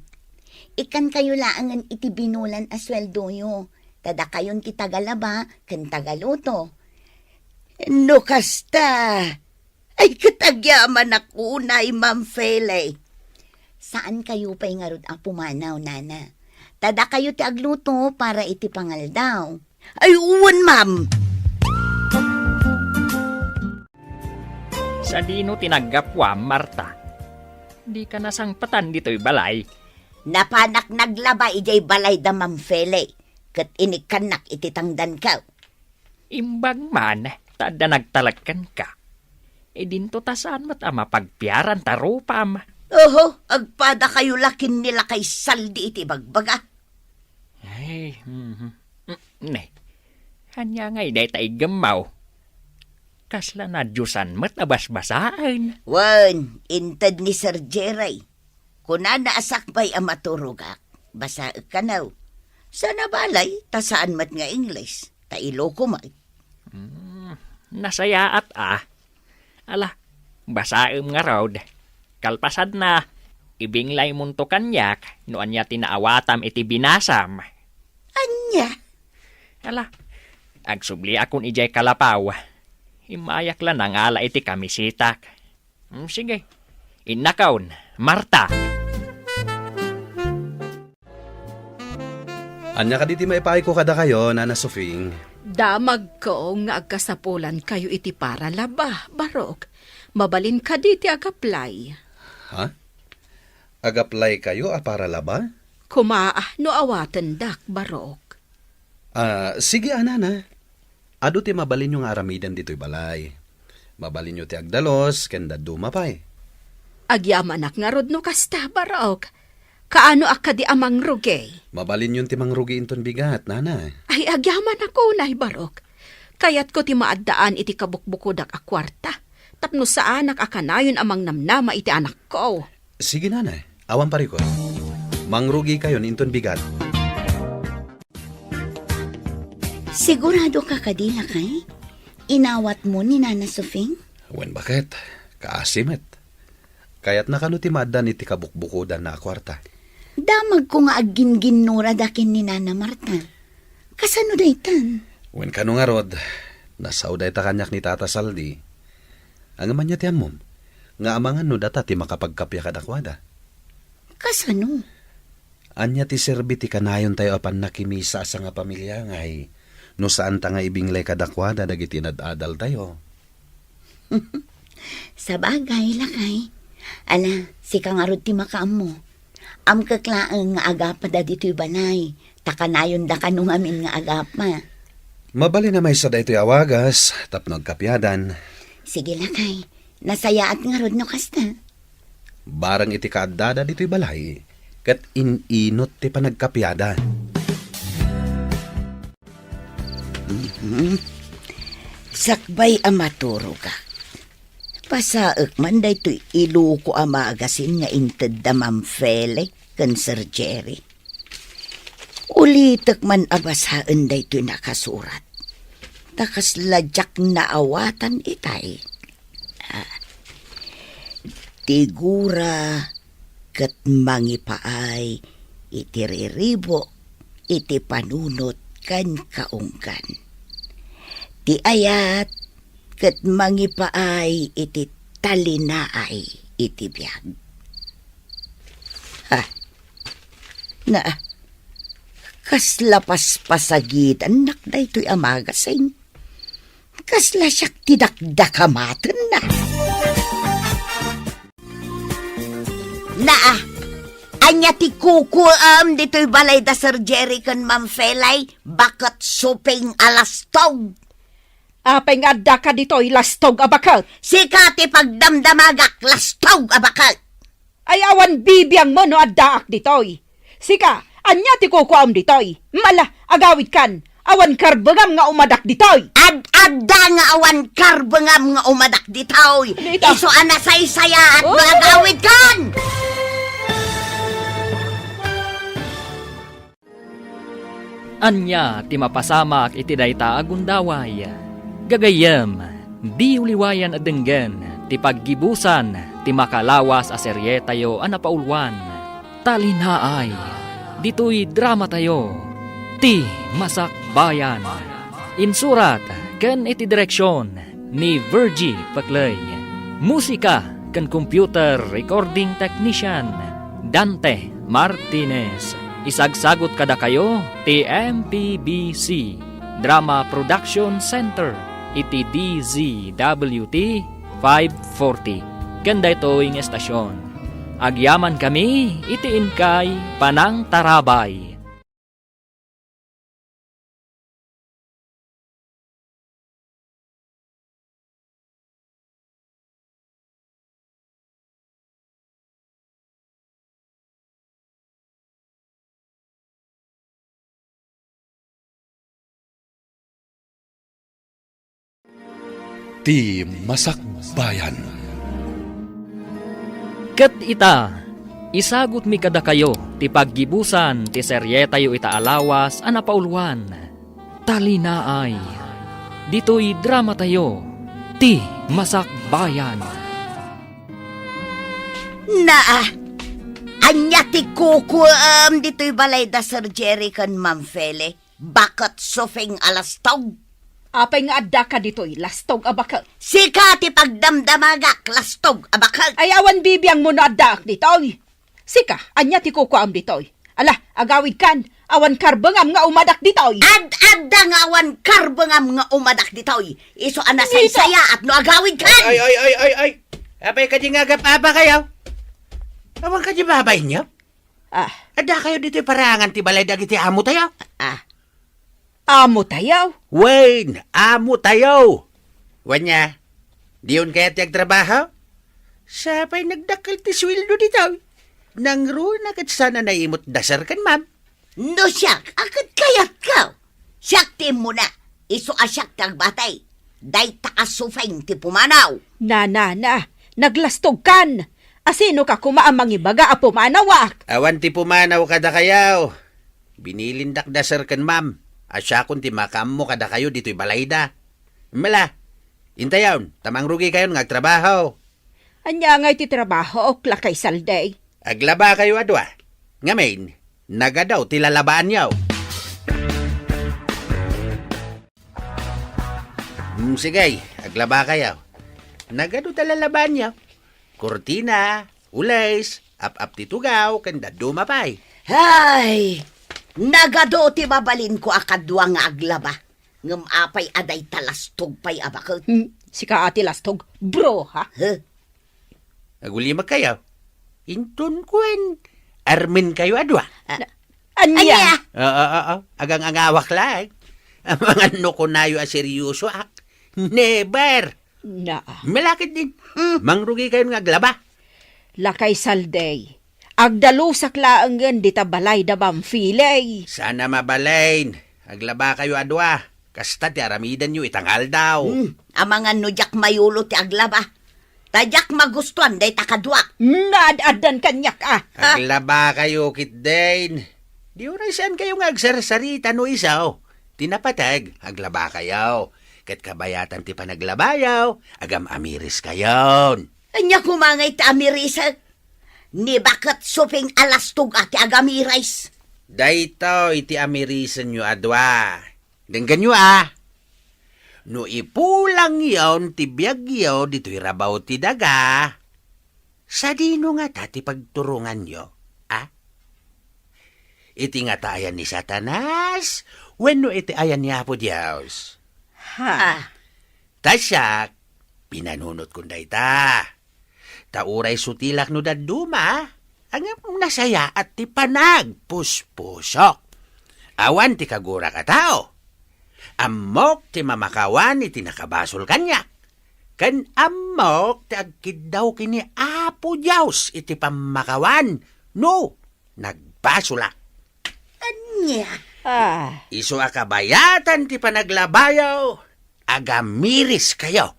Ikkankayo laengen iti binulan a sueldoyo, ta dakayon ti tagalaba ken tagaluto. No kasta, ay, ket agyamanak unay, Ma'am Fele. Saankayo pay ngarud a pumanaw, nana. Ta dakayo ti agluto para iti pangaldaw. Ay, wen, ma'am. Sadino ti naggapuam, Marta? Dika nasangpetan ditoy balay? Napanak naglaba idiay balay da Ma'am Fele, ket inikkannak iti tangdanko. Imbag man, ta adda nagtalek kenka. Idinto ta saan met a mapagpiaran ta rupam. Oho, agpadakayo la ken ni Lakay Saldi iti bagbaga. Ay, mhm. Mm, ne. Ania ngay dayta iggemmaw? Kasla nadiosan met a basbasaen. Wen, inted ni Sir Jerry. Kunana a sakbay a maturogak, basaek kano. Sana balay, ta saan met nga Ingles, ta Iloko met. Hmm, nasayaat a. Ala, basaem ngarud. Kalpasanna, ibinglaymonto kaniak no ania ti naawatam iti binasam. Ania? Ala, agsubliakon idiay kalapaw. Immayak la nangala iti kamisitak. Hmm, sige. Innakon, Marta. Ania kadi ti maipaayko kadakayo, Nana Sofing? Damagko nga agkasapulankayo iti paralaba, Barok. Mabalin kadi ti agaplay? Ha? Agaplaykayo a paralaba? Koma, no awatendak, Barok. Ah, sige, a, Nana. Adu ti mabalinyo nga aramiden ditoy balay. Mabalinyo ti agdalus ken dadduma pay. Agyamanak ngarud no kasta, Barok. Kaano a kadi a mangrugi? Mabalinyon ti mangrugi inton bigat, Nana. Ay, agyamanak unay, Barok. Kayatko ti maaddaan iti kabukbukodak a kuarta, tapno saanak a kanayon a mangnamnama iti anakko. Sige, Nana. Awan parikot. Mangrugikayon inton bigat. Sigurado ka kadi, lakay? Inawatmo ni Nana Sofing? Wen, baket. Kaasi met. Kayatna kano ti maaddaan iti kabukbukodanna a kuarta? Damagko nga aggingginnurada ken ni Nana Marta. Kasano daytan? Wen, kano ngarud, nasao dayta kaniak ni Tata Saldi. Ngem ania ti ammom, nga amangan no data ti makapagkappia kadakuada? Kasano? Ania ti serbi ti kanayontayo a pannakimisa a sangapamilia ngay no saanta nga ibinglay kadakuada dagiti inad-adaltayo? Sabagay, lakay. Ala, sika ngarud ti makaammo. Amkek laeng nga agapada ditoy balay, ta kanayonda kano ngamin nga agapa. Mabalin a maysa daytoy a wagas tapno agkappiadan. Sige, lakay. Nasayaat ngarud no kasta. Barang iti kaaddada ditoy balay, ket in-inut ti panagkappiada. Mhm. Sakbay a maturogak, basaek man daytoy Iloko a magazine nga inted da Ma'am Fele ken Sir Jerry. Ulitek man a basaen daytoy nakasurat. Ta kasla diak naawatan itay. Ah, ti gura ket mangipaay iti riribuk iti panunot ken kaunggan. Ti ayat ket mangipaay iti talinaay iti biag. Ha? Na, kasla paspasagitannak daytoy a magazine. Kasla siak ti dakdakamatenna. Naa, ania ti kukuam ditoy balay da Sir Jerry ken Ma'am Felay, baket suping a lastog? Apay nga addaka ditoy, lastog a baket? Sika ti pagdamdamagak, lastog a baket! Ay, awan bibiangmo no addaak ditoy. Sika, ania ti kukuam ditoy? Mala, agawidkan. Awan karbengam nga umadak ditoy. Ad-adda nga awan karbengam nga umadak ditoy. Dito. Isu a nasaysayaat nga Oh! Agawidkan. Ania ti mapasamak iti dayta a gundaway? Gagayyem, diyo liwayan a denggen ti paggibusan ti makalawas a serietayo a napauluan, Talinaay, ditoy dramatayo, Ti Masakbayan. Insurat ken iti direksion ni Virgie Paclay. Musika ken computer recording technician, Dante Martinez. Isagsagut kadakayo ti M P B C Drama Production Center iti D Z W T five forty. Ken daytoy nga estasion, agyamankami iti inkay panangtarabay. Ti Masakbayan. Ket ita, isagutmi kadakayo ti paggibusan ti serietayo ita a lawas a napauluan, Talinaay. Ditoy dramatayo, Ti Masakbayan. Naa, ania ti kukuem ditoy balay da Sir Jerry ken Ma'am Fele? Baket sufing a lastog. Apay nga addaka ditoy lastog a baket? Sika ti pagdamdamagak, lastog a baket. Ay, awan bibiangmo no addaak ditoy. Sika, ania ti kukuam ditoy? Ala, agawidkan, awan karbengam nga umadak ditoy. Ad-adda nga awan karbengam nga umadak ditoy. Isu a nasaysayaat no agawidkan. Ay, ay, ay, ay, ay. Apay kadi nga agap-apa kayo? Awan kadi babayyo? Ah. Adda kayo ditoy parangan ti balay dagiti amo tayo? Ah. Amo tayo? Wen, amo tayo. Wen nia, diyon kayat ti agtrabaho? Sapay nagdakkel ti sueldo ditoy. Nangruna ket saan a naimut da Sir ken Ma'am. No siak, a ket kayatko. Siak ti immuna. Isu a siak ti agbatay. Dayta a sufeng ti pumanaw. Na, na, na. Naglastogkan. Asino ka koma a mangibaga a pumanawak? Awan ti pumanaw kadakayo. Binilindak da Sir ken Ma'am a siakon ti makaammo kadakayo ditoy balayda. Mala, intayon, ta mangrugi kayon nga agtrabaho. Ania ngay ti trabahook, Lakay Saldi? Aglaba kayo a dua. Ngamin, nagadu ti lalabaanyo. Hmm, sige, aglaba kayo. Nagadu ta lalabaanyo. Kurtina, ules, ap-ap ti tugaw, ken dadduma pay. Ay, nagadu ti mabalinko a kadua nga aglaba. Ngem apay a dayta lastog pay a baket? Hmm, sika a ti lastog, bro, ha? Huh? Agulimek kayo. Inton kuen, armen kayo a dua. Ah. Na-, ania? Ania? Oo, oo. Agang-angawak laeng. Amangan no kunayo a seryosoak. Never. Naa. Malakit din. Mm. Mangrugi kayo nga aglaba. Lakay Saldi. Agdalusak laengen dita balay da Ma'am Fele. Sana mabalin. Aglaba kayo a dua. Kasta ti aramidenyo ita nga aldaw. Hmm, amangan no diak mayulo ti aglaba. Ta diak magustuan dayta kaduak. Naad-addan kaniak, ah. Aglaba kayo, kitdin. Di uray saan kayo nga agsarsarita no isu ti napateg, aglaba kayo. Ket kabayatan ti panaglabayo, agam-amiris kayon. Ania koma ngay ti amirisek? Ni baket suping a lastog a ti agamiris. Daytoy ti amirisenyo a dua. Denggenyo, a. No ipulangyon ti biagyo ditoy rabaw ti daga, sadino ngata ti pagturonganyo, a? Iti ngata ayan ni Satanas wenno iti ayan ni Apo Dios? Ha. Ah. Ta siak, pinanunotkon dayta. Ta uray sutilak no dadduma, ngem nasayaat ti panagpuspusok. Awan ti kagurak a tao. Ammok ti mamakawan iti nakabasol kaniak. Ken ammok ti agkiddaw ken ni Apo Dios iti pammakawan no nagbasolak. Ania? Ah. Isu a kabayatan ti panaglabayo, agamiris kayo.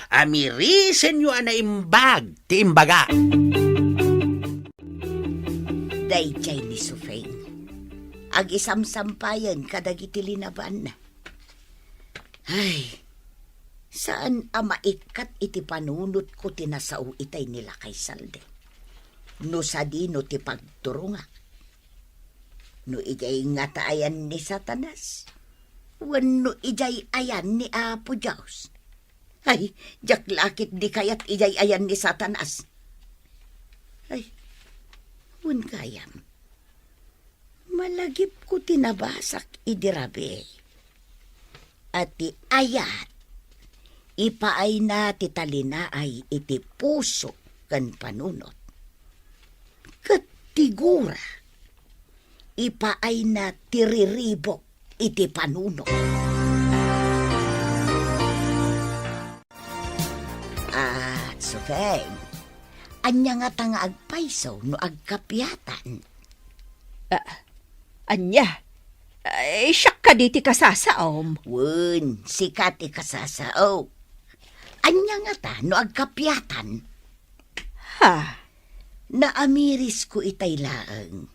Amirisenyo a naimbag ti imbaga. Daydiay ni Sufeng, agisamsampayen kadagiti linabanna. Ay, saan a maikkat iti panunotko ti nasao itay ni Lakay Saldi. No sadino ti pagturongak. No idiay ngata ayan ni Satanas, wenno idiay ayan ni Apo Dios. Ay, diak la ketdi kayat idiay ayan ni Satanas. Ay, wen gayam. Malagipko ti nabasak idi rabii. A ti ayat, ipaayna ti talinaay iti puso ken panunot. Ket ti gura, ipaayna ti riribuk iti panunot. Ah, Sufeng, ania ngata nga agpayso no agkapiatan? Ah, ania? Ay, siak kadi ti kasasaom? Wen, sika ti kasasaok. Ngata no agkapiatan? Ha? Naamirisko itay laeng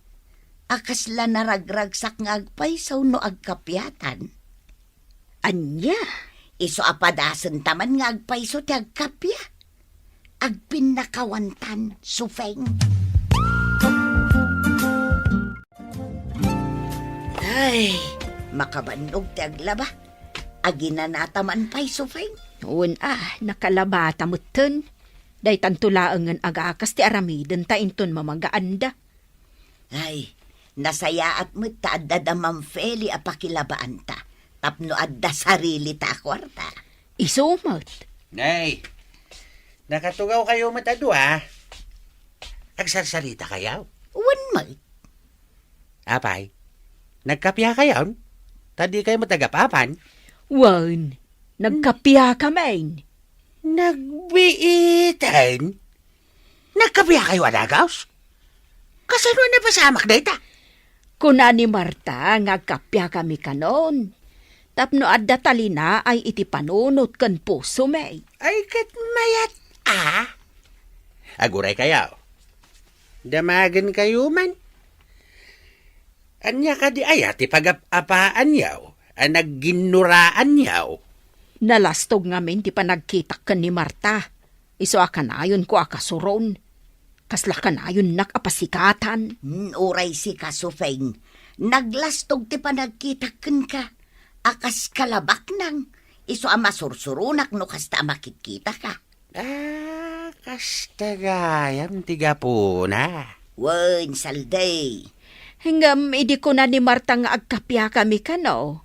a kasla naragragsak nga agpayso no agkapiatan. Ania? Isu a padasenta man nga agpayso ti agkapia. Agpinnakawantan, Sufeng. Ay, makabannog ti aglaba. Aginanata man pay, Sufeng. Wen a, nakalabata metten. Daytanto laengen agakas ti aramidenta inton mamagaanda. Ay, nasayaat met ta adda da Ma'am Feli a pakilabaanta tapno adda sarilita a kuarta. Isu met. Nay, nakatugawkayo met a dua. Agsarsaritakayo? Wen met. Apay, nagkapiakayon? Ta dikayo met nagapapan? Wen, nagkapiakamin. Nagbiiten? Nagkapiakayo a dagus? Kasano a napasamak dayta? Kuna ni Marta nga agkapiakami kanon, tapno adda talinaay iti panunot ken pusomi. Ay, ket mayat a? Aguraykayo. Damagenkayo man. Ania kadi aya ti pagap-apaanyo a nagginnuraanyo? Nalastog ngamin ti panagkitak ken ni Marta. Isu a kanayonko a kasuron. Kasla kanayonnak a pasikatan. Hmm, uray sika, Sufeng. Naglastog ti panagkitak kenka a kas kalabaknang. Isu a masursuronak no kasta a makitkitaka. Ah, kasta gayam ti gapuna. Wen, Saldi. Ngem idi kuna ni Marta nga agkapiakami kano,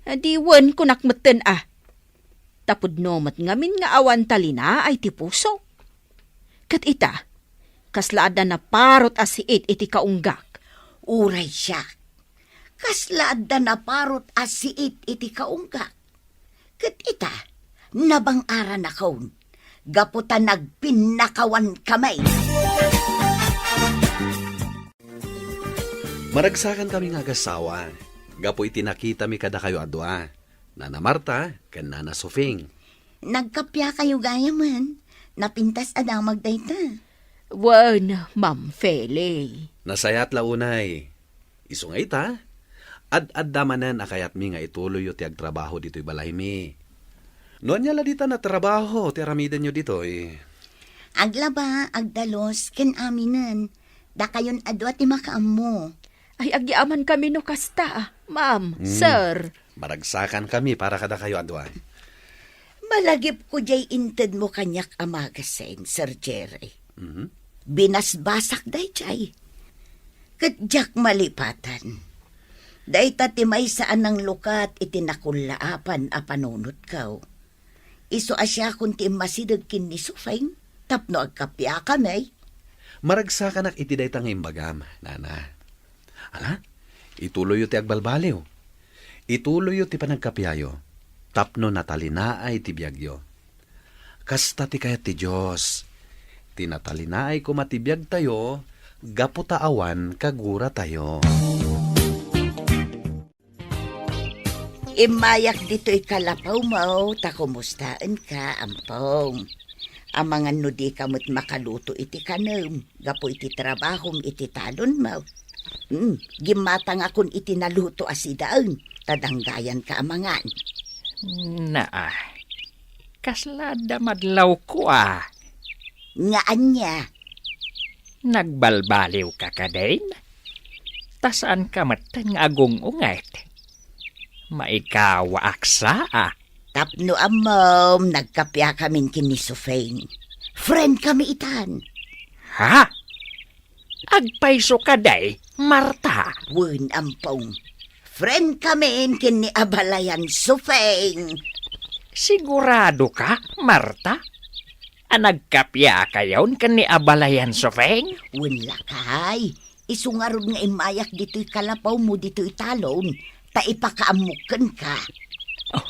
di wen kunak metten a. Tapudno met ngamin nga awan talinaay ti puso. Ket ita, kasla adda naparot a siit iti kaunggak. Uray siak, kasla adda naparot a siit iti kaunggak. Ket ita, nabang-aranakon, gapu ta nagpinnakawan kami. Maragsakan kami nga agasawa, gapu iti nakitami kadakayo a dua, Nana Marta ken Nana Sufing. Nagkapiakayo gayamen, napintas a damag dayta. Wen, Ma'am Feli. Nasayaat la unay. Isu nga ita, ad-adda manen a kayatmi nga ituloyyo ti agtrabaho ditoy balaymi. No ania la dita natrabaho ti aramidenyo ditoy? Aglaba, agdalus, ken aminen. Dakayon a dua ti makaammo. Ay, agyamankami no kasta, ma'am, Mm. sir. Maragsakan kami para kadakayo a dua. Malagipko diay intedmo kaniak a magasin, Sir Jerry. Mhm. Binasbasak daydiay. Ket diak malipatan. Dayta ti maysa a nanglukat iti nakullaapan a panunotko. Isu a siakon ti immasideg ken ni Sufeng tapno agkapiakami. Maragsakanak iti dayta nga imbagam, Nana. Ala, ituloyyo ti agbalbaliw. Ituloyyo ti panagkapiayo tapno natalinaay ti biagyo. Kasta ti kayat ti Dios. Ti natalinaay koma ti biagtayo gapu ta awan kaguratayo. Immayak ditoy kalapawmo ta kumustaenka, Ampong. Amangan no dika met makaluto iti kanem gapu iti trabahom iti talonmo. Hmm, gimmatangakon iti naluto a sidaen, ta danggayanka a mangan. Naa, kasla adda madlawko a. Nga ania? Nagbalbaliwka kadin? Ta saanka metten nga agung-unget? Maikawaak sa a. Tapno ammom, nagkapiakamin ken ni Sufeng. Friend kami itan. Ha? Agpayso kadi, Marta? Wen, Ampong. Friend kamin ken ni abalayan Sufeng. Sigurado ka, Marta? A nagkapiakayon ken ni abalayan Sufeng? Wen lakay, isu ngarud nga immayak ditoy kalapawmo ditoy talon, ta ipakaammok kenka. Oh,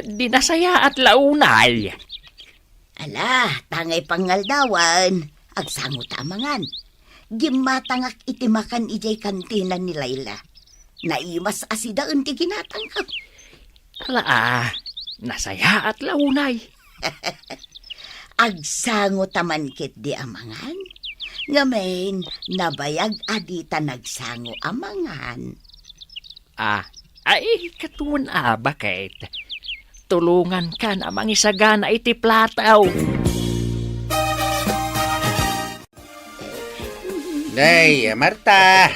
di nasayaat la unay. Ala, tangay pangaldawan, agsango ta a mangan. Gimmatangak iti makan idiay kantina ni Laila. Naimas a sidaen ti ginatangko. Ala, ah, nasayaat la unay. Agsango ta man ketdi a mangan? Ngamin, nabayag a dita nagsango a mangan. Ah, ay, ket wen a, baket. Tulongankan a mangisagana iti plataw. Nay, Marta,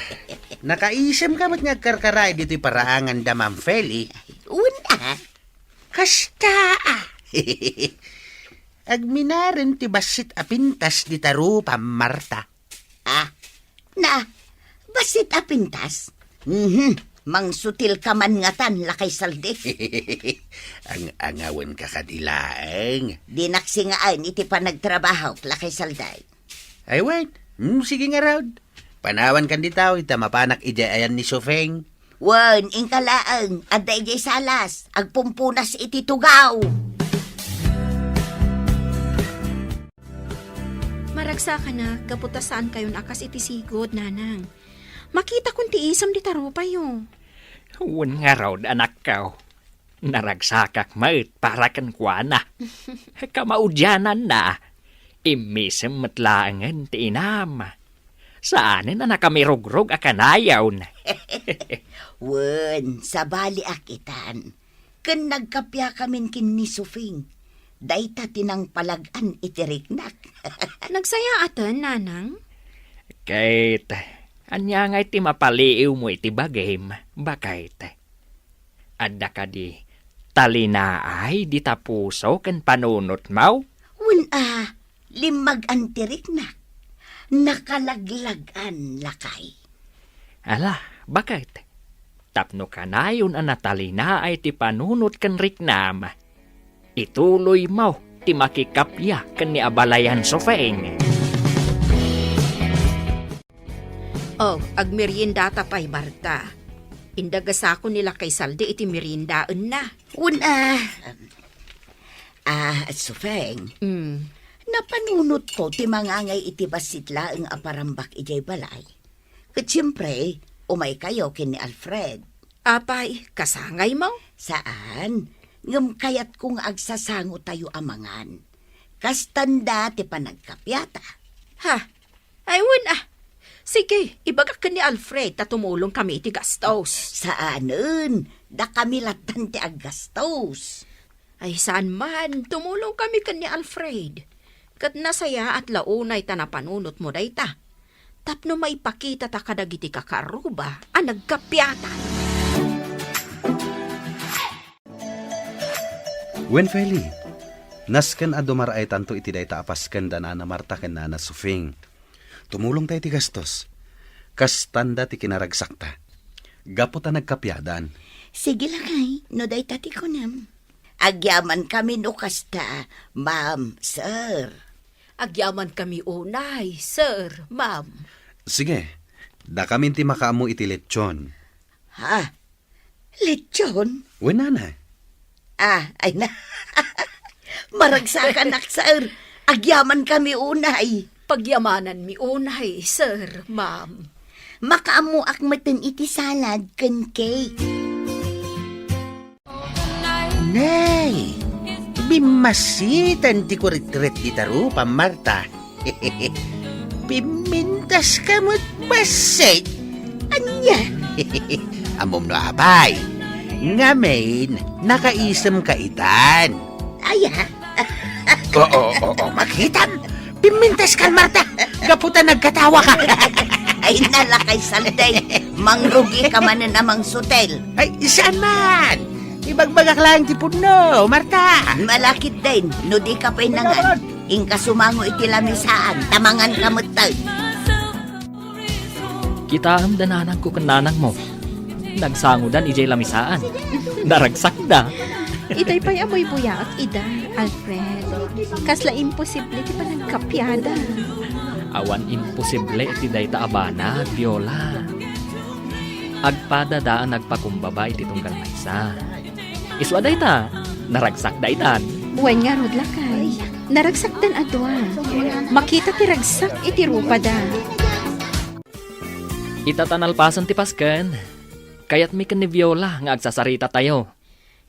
nakaisemka met nga agkarkaraay ditoy paraangan da Ma'am Feli? Wen a. Kasta, ah. Agminaren ti bassit a pintas dita rupa, Marta. Ah, na, bassit a pintas? Mhm, mangsutil ka man ngatan, Lakay Saldi. Ang-angawen ka kadi laeng. Dinak singaan iti panagtrabahok, Lakay Saldi. Ay, wen. Hmm, sige ngarud. Panawan kan dita, ita mapanak idiay ayan ni Sufeng. Wen, inka laeng, adda idiay salas, agpumpunas iti tugaw. Maragsakanak, gapu ta saan kayon a kas iti sigud, nanang. Makitakon ti isem dita rupayo. Wen ngarud, anakko. Naragsakak met para kenkuana. Kamaudiananna, immisem met laengen ti inam. Saanen a nakamirugrog a kanayon. Wen, sabaliak itan. Ken nagkapiakamin ken ni Sufing. Dayta ti nangpalag-an iti riknak. Nagsayaaten, nanang? Ket, ania ngay ti mapaliiwmo iti bagim, baket? Adda kadi talinaay dita puso ken panunotmo? Wen a, limmag-an ti riknak. Nakalaglag-an, lakay. Ala, baket? Tapno kanayon a natalinaay ti panunot ken riknam, ituloymo ti makikappia ken ni abalayan Sufing. Oh, agmeriendata pay, Marta. Indagasakon ni Lakay Saldi iti meriendaenna. Wen a, ah, Sufeng, mm, napanunotko ti mangangay iti bassit laeng a parambak idiay balay. Ket siempre, umaykayo ken ni Alfred. Apay, kasangaymo? Saan. Ngem kayatko nga agsasangotayo a mangan. Kastanda ti panagkapiata. Ha? Ay, wen a. Sige, ibagak ken ni Alfred ta tumulongkami iti gastos. Saanen, dakami lattan ti aggastos. Ay, saan man, tumulongkami ken ni Alfred. Ket nasayaat la unay ta napanunotmo dayta. Tapno maipakitata kadagiti kakaarruba a nagkapiatan. Wen, Feli, nasken a dumaraaytanto iti dayta a pasken da Nana Marta ken Nana Sufing. Tumulongta iti gastos. Kastanda ti kinaragsakta. Gapu ta nagkapiadan. Sige, lakay, no dayta ti kunam. Agyamankami no kasta, ma'am, sir. Agyamankami unay, sir, ma'am. Sige, dakamin ti makaammo iti lechon. Ha? Lechon? Wen, Nana. Ah, ay na. Maragsakanak, sir. Agyamankami unay. Pagyamananmi unay, sir, ma'am. Makaammoak metten iti salad ken cake. Nay, bimmasiten ti kuritkurit dita rupa, Marta. Pimintaska met bassit. Ania? Ammom no apay. Ngamin, nakaisemka itan. Aya? Oo, oo, oo, makitam. Pimintaskan, Marta. Gapu ta nagkatawaka. Ay, nalakay, Salday. Mangrugika manen a mangsutel. Ay, saan man? Ibagbagak laeng ti pudno, Marta. Malakit din, no dika pay nangan. Inka sumango iti lamisaan, ta manganka metten. Kitaem da nanangko ken nanangmo. Nagsangodan idiay lamisaan. Naragsakda. Itay pay a buybuyaak ida, Alfred. Kasla imposible ti panagkapiada. Awan imposible iti dayta a banag, Viola. Agpadada a nagpakumbaba iti tunggal maysa. Isu a dayta, naragsakda itan. Wen ngarud, lakay. Naragsakdan a dua. Makita ti ragsak iti rupada. Ita ta nalpasen ti pasken, kayatmi ken ni Viola nga agsasaritatayo.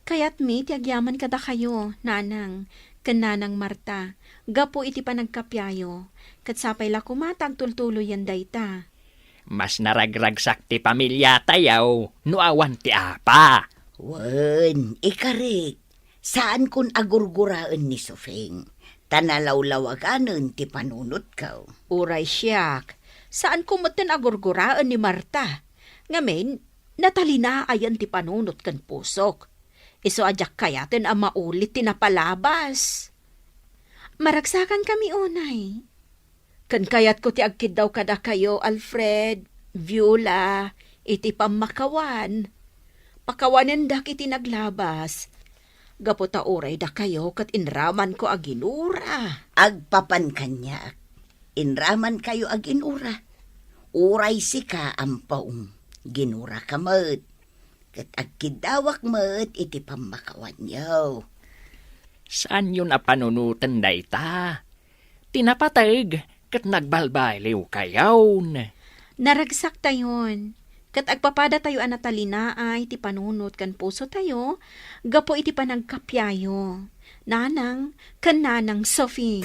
Kayatmi ti agyaman kadakayo, nanang, ken Nanang Marta, gapu iti panagkapiayo, ket sapay la koma ta agtultuloyen dayta. Mas naragragsak ti pamiliatayo no awan ti apa. Wen, ikarik, saankon a gurguraen ni Sofing, ta nalawlawaganen ti panunotko. Uray siak, saanko metten a gurguraen ni Marta. Ngamin, natalinaay ti panunot ken pusok. Isu a diak kayaten a maulit ti napalabas. Maragsakankami unay. Ken kayatko ti agkiddaw kadakayo, Alfred, Viola, iti pammakawan. Pakawanendak iti naglabas. Gapu ta uray dakayo ket inramanko a ginura. Agpapan kaniak. Inramankayo a ginura. Uray sika, ampom, ginuraka met. Ket agkiddawak met iti pammakawanyo. Saanyon a panunoten dayta? Ti napateg ket nagbalbaliwkayon. Naragsaktayon, ket agpapadatayo a natalinaay ti panunot ken pusotayo gapu iti panagkapiayo. Nanang ken Nanang Sophie.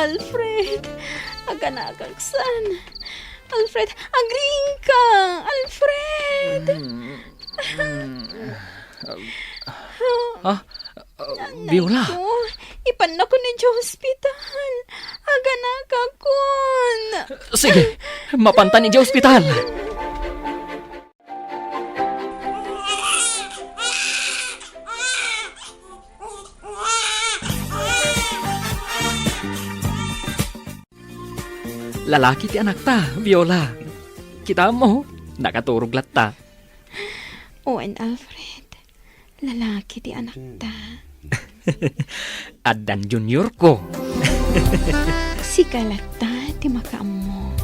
Alfred, aganakaksan. Alfred, agriingka! Alfred! Mm, mm. Ah, ah, Viola. Ko, ipannakon idiay ospital. Aganakakon. Sige, mapantan idiay ospital. Lalaki ti anakta, Viola. Kitaem, nakaturog latta. Wen, Alfred. Lalaki ti anakta. Addan junior ko. Sika latta ti makaammo.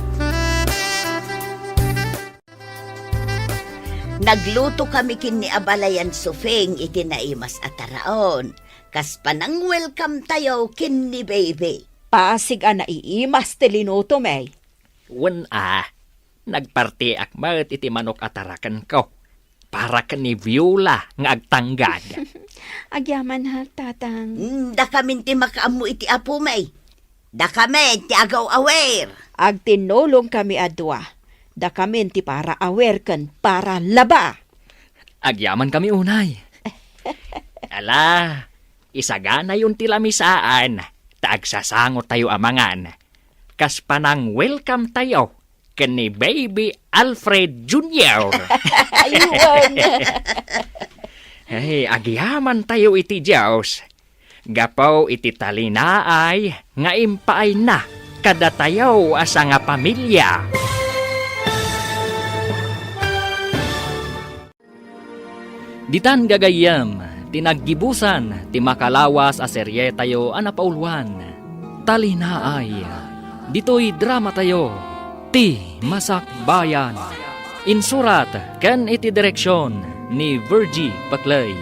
Naglutokami ken ni Abalayan Sufing iti naimas a taraon. Kas panang-welcome tayo ken ni Baby. Pasig a naiimas ti linutom, eh. Wen a, nagpartiak met iti manok a tarakenko para ken ni Viola nga agtanggad. Agyaman, ha, Tatang? Mm, dakamin ti makaammo iti apom, eh. Dakamin ti agaw-awer. Agtinnulongkami a dua. Dakamin ti para awer ken para laba. Agyamankami unay. Ala, isaganayon ti lamisaan, ta agsasangotayo a mangan. Kas panang-welcome tayo ken ni Baby Alfred Junior. Aywan. Hey, agyaman tayo iti Dios. Gapu iti talinaay nga impaayna kadatayo a sangapamilia. Ditan gagayyem ti naggibusan ti makalawas a serietayo a napauluan, Talinaay. Ditoy dramatayo, Ti Masakbayan. Insurat ken iti direksion ni Virgie Paclay.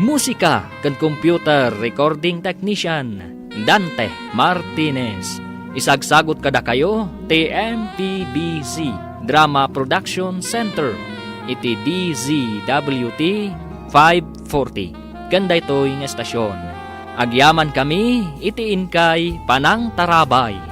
Musika ken computer recording technician, Dante Martinez. Isagsagut kadakayo ti M P B C Drama Production Center iti D Z W T five forty. Ken daytoy nga estasion, agyamankami iti inkay panangtarabay.